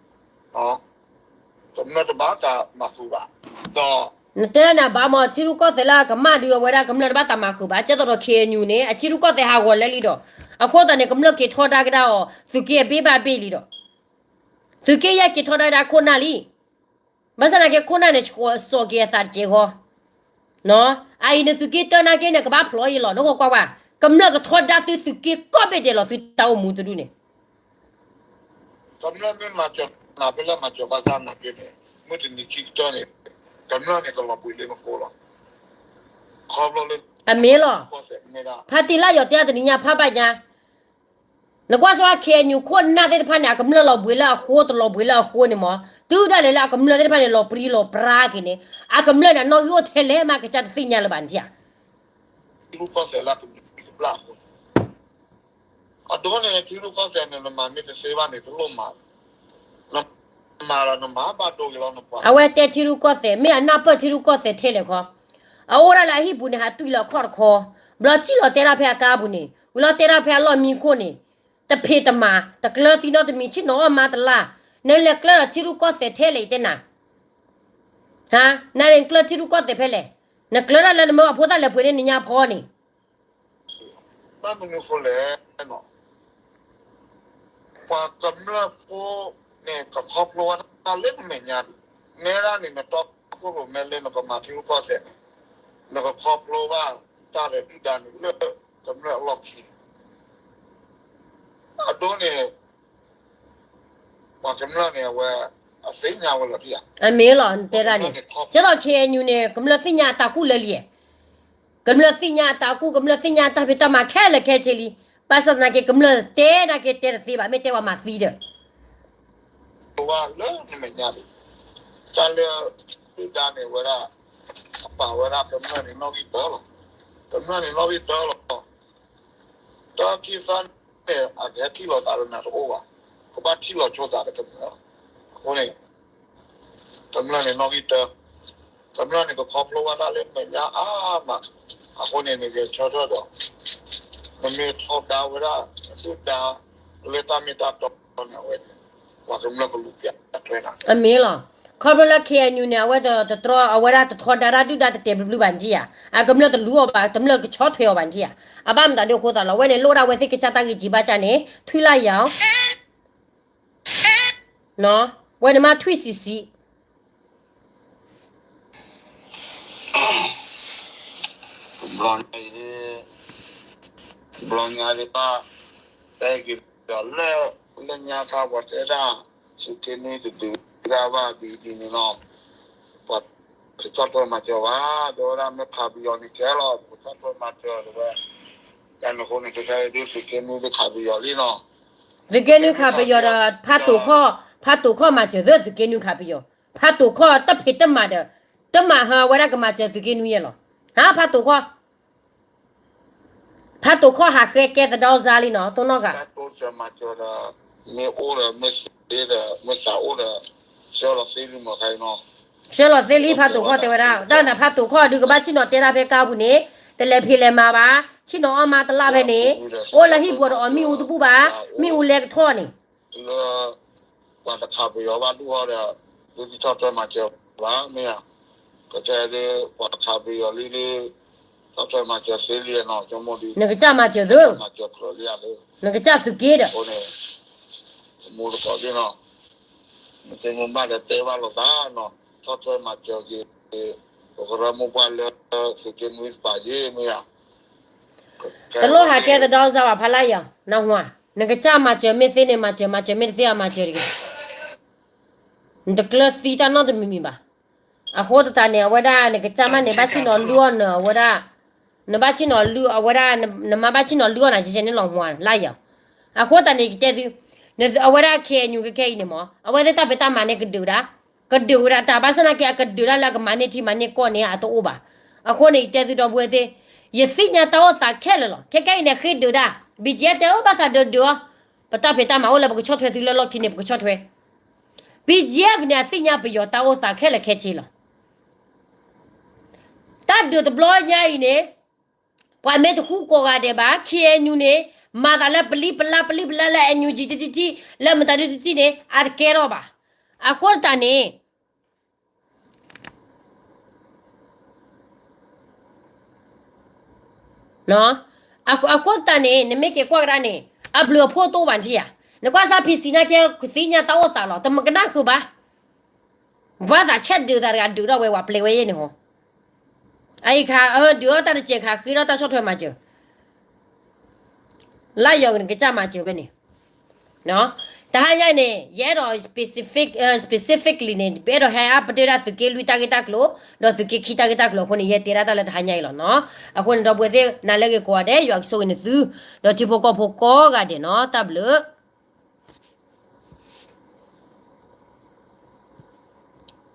ကမျၢၢ်တဘၣ်သးမၤဃုာ်ဘၣ်, ဒီး နတဲနၤဘၣ်မး ထံရူၢ်ကီၢ်သဲးလၢအကမၣ်ဒုးအဝဲဒၣ်ကမျၢၢ်တဘၣ်သးမၤဃုာ်ဘၣ်, ကဲသိးဒီး ခ့ၣ်အဲၣ်ယူၣ်န့ၣ် အထံရူၢ်ကီၢ်သဲးဟးဂီၤလၢလံဒီး, အဃိသတးန့ၣ် ကမျၢၢ်က့ၤထီဒါကဒါအီၤ သုးက့အဘ့ၣ်ဘၣ်ဘ့ၣ်လံဒီး, သုးက့ယဲၢ်က့ၤထီဒါကဒါခိၣ်နၢ်လံ, ဘၣ်ဆၣ်သနာ်က့ခိၣ်နၢ်န့ၣ် စ့ၢ်ကီးအသးတစဲးဃီ အအံၤန့ၣ်သုးက့တၢနာ်က့န့ၣ် ကဘၣ်ဖျိးအံၤလီၤ နကွၢ်ကွၢ်ဝဲ, ကမျၢၢ်ကထီဒါသုသုးက့ကိးဘ့ၣ်ဒဲးလီၤ သုတၢ်အိၣ်မူတဒုန့ၣ် ကမျၢၢ်မ့ၢ်မၤစၢၤနၤဖဲလဲၣ်မၤစၢၤဘၣ်ဆၣ်နာ်က့န့ၣ် မုၢ်တနံၤခံကတၢၢ်န့ၣ် ကမျၢၢ်န့ၣ်ကလီၤဘှံးလၢနဃိလီၤ. ခီဖျိလၢ အမ့ၢ်လီၤ. ဖါတံၢ်လၢယီၤတဲအတနံၤညါဖးဘၣ်ညါ, နကွၢ်စ့ၢ်ကီး ခ့ၣ်အဲၣ်ယူၣ် ခိၣ်နၢ်သ့ၣ်တဖၣ်န့ၣ် အကမျၢၢ်လီၤဘှံးလၢအဃိ တလီၤဘှံးလၢအဃိန့ၣ်မး, တုၤဒၣ်လဲာ်လၢအကမျၢၢ်သ့ၣ်တဖၣ်န့ၣ် လီၤပြံလီၤပြါက့ၤန့ၣ် အကမျၢၢ်န့ၣ်နီၣ်ဂံၢ်အိၣ်ထဲလဲၣ်မးကစၢ်တသ့ၣ်ညါလၢၤဘၣ်န့ၣ်ဧါ. ထံရူၢ်ကီၢ်သဲးလၢအကဘျံးကဘျၣ်အဃိန့ၣ်, အဒိန့ၣ် ထံရူၢ်ကီၢ်သဲးန့ၣ် နမၤမ့ၢ်တသ့ဘၣ်န့ၣ် တလိၣ်မၤဘၣ်, နမၤဒီးနမၤဘၣ်ဒိဂ့ၤလီၤနပှၤ. အဝဲတဲထံရူၢ်ကီၢ်သဲး မ့ၢ်အနၢ်ပၢၢ်ထံရူၢ်ကီၢ်သဲးထဲလဲၣ်ခီ, အအိၣ်ဒၣ်လၢအဟံၣ်ပူၤန့ၣ် ဟးတွံၢ်လၢအခီၣ်တခီ, ဘျီစံၣ်လီၤတဲဒၣ်ဖဲအကါပူၤန့ၣ် ဝံၤလီၤတဲဒၣ်ဖဲအလီၢ်မံခိၣ်န့ၣ်, တဖံးတမၤ တကျၢၤသံနီတမံၤ ဆ့ၣ်နီၤအီၣ်မါတလါ, နလဲၤကျၢၤဒီးထံရူၢ်ကီၢ်သဲးထဲလဲၣ် ယတဲနၤ ဟါ, နန့ၣ်နကျၢၤထံရူၢ်ကီၢ်သဲးဖဲလဲၣ်, နကျၢၤဒၣ်လၢနမၢအဖိသၣ်လဲၤပှ့ၤန့ၢ်နညါဖီန့ၣ် ဘၣ်မနုၤဃိလဲၣ်, ပှၤကမျၢၢ်ဖိန့ၣ် ကခီဖျိဝဲတၢ်လၢနမဲာ်ညါဒံး, နဲဒၣ်န့ၣ် နတီခိၣ်ရိၣ်မဲလၢနကမၤထံရူၢ်ကီၢ်သဲးန့ၣ်, နကခီဖျိဘၣ်တၢ်ရဲၣ်ဒုၣ်ဒါန့ၣ်လၢကမျၢၢ်အလီၢ်ခံ အဒိန့ၣ် ပှၤကမျၢၢ်န့ၣ် အဝဲ အသ့ၣ်ညါဝဲလီၤဒံးဧါ. အမ့ၢ်လီၤ နတဲဒၣ်န့ၣ်, ကဲသိး ခ့ၣ်အဲၣ်ယူၣ်န့ၣ် ကမျၢၢ်သ့ၣ်ညါအတၢ်ကူၣ်လၢလံ, ကမျၢၢ်သ့ၣ်ညါအတၢ်ကူၣ် ကမျၢၢ်သ့ၣ်ညါအတၢ်ဖံးတၢ်မၤခဲလၢာ်ခဲဆ့လံ, ဘၣ်ဆၣ်သနာ်က့ ကမျၢၢ်တဲနာ်က့တဲတသ့ဘၣ် မ့ၢ်တဲဝဲမၤသံဒီး လၢနမဲာ်ညါဒံး, တၢ်လၢ ဒုၣ်ဒါန့ၣ်ဝဲဒၣ် အပာ်ဝဲဒၣ်ကမျၢၢ်န့ၣ်နီၣ်ဂံၢ်တၢလီၤ, ကမျၢၢ်န့ၣ်နီၣ်ဂံၢ်တၢလီၤ. တၢ်ခံသၢန့ၣ် အကဟဲထံၣ်လိာ်သးဒီးနၤတအိၣ်ဘၣ်, ကဘၣ်ထံၣ်လီၤဆိသးဒီးကမျၢၢ်လီၤ. အဃိန့ၣ် ကမျၢၢ်န့ၣ်နီၣ်ဂံၢ်တၢ, ကမျၢၢ်န့ၣ်ကခီဖျိဝဲဒၣ်လၢနမဲာ်ညါအါမး, အဃိန့ၣ် နဂဲၤဆၢထၢၣ်ဒီး နမ့ၢ်ထီဒါဝဲဒၣ် ဒုၣ်ဒါ လၢတၢ်မ့ၢ်တၢ်တီန့ၣ် အဝဲန့ၣ် ပှၤကမျၢၢ်ကလူၤပိာ်ထွဲနၤ. အမ့ၢ်လီၤ. ခီဖျိလၢ K N U န့ၣ် အဝဲတတြီ အဝဲဒၣ်တထီဒါတၢ်ဒုၣ်ဒါတတဲာ်ဘျုးဘျုးဘၣ်နထံၣ်ဧါ, အကမျၢၢ်တလူၤအီၤဘၣ်, တမျၢၢ်ကဆီၣ်ထွဲအီၤဘၣ်နထံၣ်ဧါ, အဘၣ်မတၤဒ်အဃိသတးလီၤ. အဝဲန့ၣ်လိၣ်ဒၣ်ဝဲသ့ၣ်ကစၢ်တၢ်ဂ့ၢ်ကံဘၣ်ကၢ်န့ၣ် ထွံၣ်လၢ်ယၤ, ဝဲန့ၣ်မးထွံၣ်ဆံးဆံး ဘျီညါအံၤ, ဘျီညါဒ်တၢ် တဲက့ၤဒီးလၢ လၢညါခါပှၤတဲဒၣ် သုးက့နွံတဒုးဒၣ်ဘၣ်ဒ်အံၤဒ်န့ၣ်နီၤ, ပှၤတဆီၣ်ထွဲမၤစၢၤဘၣ်, ဒီးဝဲဒၣ်မ့ၢ်ခးပယီၤန့ၣ်ကဲလီၤ ပကဆီၣ်ထွဲမၤစၢၤတဝဲ, တၢ်န့ၣ်အဃိန့ၣ် ခဲခဲအံၤဒ်သုးက့နွံဒ်ခးပယီၤလံနီၤ, သုးက့နွံခးပယီၤဒီး ဖးတိာ်ခီၣ်, ဖးတိာ်ခီၣ်မၤစၢၤသုးက့နွံခးပယီၤ, ဖးတိာ်ခီၣ်တၢ်ဖံးတၢ်မၤဒီး တၢ်မၤဟါဝဲဒၣ်ကမၤစၢၤသုးက့နွံယဲလီၤ, ဟါ ဖးတိာ်ခီၣ် ဖးတိာ်ခီၣ်ဟးဃဲကဲသဒီစါလံနီၤ တိၢ်နီၣ်ဃာ်, ဆှၢလီၤသ့လံဖးတိာ်ခီၣ်တဲဝဲဒၣ်, တၢ်န့ၣ်ဖးတိာ်ခီၣ်ဒုးကဘၣ်ဆ့ၣ်နီၤတဲတၢ်ဖဲကါပူၤန့ၣ်, တလဲၤဖံးလဲၤမၤဘၣ်, ဆ့ၣ်နီၤအီၣ်မါတလၣ်ဖဲန့ၣ်, အိၣ်လၢဟံၣ်ပူၤဒီးအီၤမ့ၣ်အူတဘူၣ်ဘၣ်, မ့ၣ်အူလဲကထီၣ်န့ၣ် လၢ ပှၤတခးပယီၤဘၣ်ဒူၣ်ဟီဒီး သုတဆီၣ်ထွဲမၤစၢၤဘၣ်မ့ၢ်ဧါ, ကကဲဒ် ပှၤတခးပယီၤလံဒ် ဆီၣ်ထွဲမၤစၢၤသ့လံနီၤ, နကစၢ်မၤစၢၤသုး, နကစၢ်သုးက့ဒီး အဃိန့ၣ် မူတကိးသ့ၣ်နီၤ, မ့ၢ်တမ့ၢ်ဘၣ်ဒီးတဲဘၣ်လိာ်သးနီၤ, ဆီၣ်ထွဲမၤစၢၤက့ၤ ပကရၢမိၢ်ပှၢ်လၢသုးက့နွံတပၤယ့ၢ်မ့ၢ်ဧါ, တလိၣ်ဟးကဲသဒီစါဘၣ်ဖးလၢ်ယီၤ, နဟါ, နကစၢ်မၤစၢၤမ့ၢ်သ့န့ၣ် မၤစၢၤ, မၤစၢၤမ့ၢ်တသ့အမၤစၢၤတဂ့ၤ, နတကျၢၤသံတၢ်နီတမံၤမံၤဘၣ်, အဃိသတးန့ၣ် အဝဲဒၣ်နကစၢ်မးန့ၣ် ဘၣ်ဆ့ၣ်နီၤလုၢ်အီၣ်နၤအဝဲဒၣ်, နဘၣ်ဆ့ၣ်နီၤလုၢ်အဝဲဒၣ်, နမါဘၣ်ဆ့ၣ်နီၤလုၢ်အီၣ်နၤ ကဲန့ၣ်လီၤမးလၢ်ယီၤ, အဃိသတးန့ၣ် ယတဲသု, အဝဲဒၣ် K N U ခဲခဲအံၤန့ၣ်မး အဝဲသ့ၣ်တၢ်ဖံးတၢ်မၤန့ၣ်ကဒုးဒၣ်, ကဒုးဝဲဒၣ်တၢ် ဘၣ်ဆၣ်သနာ်က့ အကဒုးဒၣ်လၢအကမၤန့ၢ်ထံမၤန့ၢ်ကီၢ်န့ၣ် အတအိၣ်ဘၣ်, အဃိန့ၣ် ယတဲသုဒီပုၢ်ဝဲၢ်သ့ၣ်, ယသ့ၣ်ညါတၢ်အိၣ်သးခဲလၢာ်လီၤ, ခဲခဲအံၤန့ၣ် ဃ့ဒုးဒၣ်, BGF တဲအိၣ်ဘၣ်သးဒုးဒုးအီၤ, ပတၢ်ဖံးတၢ်မၤအိၣ်လၢပကဆီၣ်ထွဲသုလၢလီၢ်ခံန့ၣ် ပကဆီၣ်ထွဲ BGF န့ၣ် အသ့ၣ်ညါပယီၤတၢ်အိၣ်သးခဲလၢာ်ခဲဆ့လီၤ. တၢ်ဒုးတဘျီညါအံၤန့ၣ် ပှၤမ့ၢ်တဃူကိးဂၤဒဲးဘၣ်, KNU န့ၣ် မၤသးလၢပလံၤပလါ ပလံၤပလါလၢ NUG တထံၣ်ထံၣ် လၢမတၤဒုတထံၣ်န့ၣ် အတကဲထီၣ်ဘၣ်. အဃိသတးန့ၣ် အဃိသတးန့ၣ် နမ့ၢ်က့ၤကွၢ်ကဒါန့ၣ် အဘျုးအဖှိၣ်တအိၣ်ဘၣ်နထံၣ်ဧါ. နကွၢ်စၢ် PC နာ်က့ ကသ့ၣ်ညါတၢ်အိၣ်သးလီၤ. တမကနၣ်ဃုာ်ဘၣ်. ဘၣ်သးဆဲးဒုးသးတဂၤဒုးထီၣ်ဝဲ ပှၤပျဲဝဲယဲၢ်န့ၣ်ဟီ. အအံၤခါ ဒုးထီၣ်တၢ်တစဲးခါ ဃ့ထီၣ်တၢ်ဆီၣ်ထွဲမၤစၢၤ လၢယီၤနကစၢ်မၤစၢၤဝဲန့ၣ် တဟါညါအံၤန့ၣ် ယအဲၣ်ဒိး specific, specifically န့ၣ် ပအဲၣ်ဒိးဟဲအါပတဲဒၣ်သုးက့လွံၢ်တၢ်ဂ့ၢ်တၢ်ကျိၤ ဒီးသုးက့ခံတၢ်ဂ့ၢ်တၢ်ကျိၤအဃိန့ၣ် ယတဲဒၣ်တၢ်လၢတဟါညါအံၤလီၤနီၤ. အဃိန့ၣ် ဒီပုၢ်ဝဲၢ်သ့ၣ် နၤလၢဂ့ၤကိးဂၤဒဲး ယွၤကဆိၣ်ဂ့ၤနသု ဒီးထံဖိကီၢ်ဖိကိးဂၤဒဲးနီၤ တၢ်ဘျုး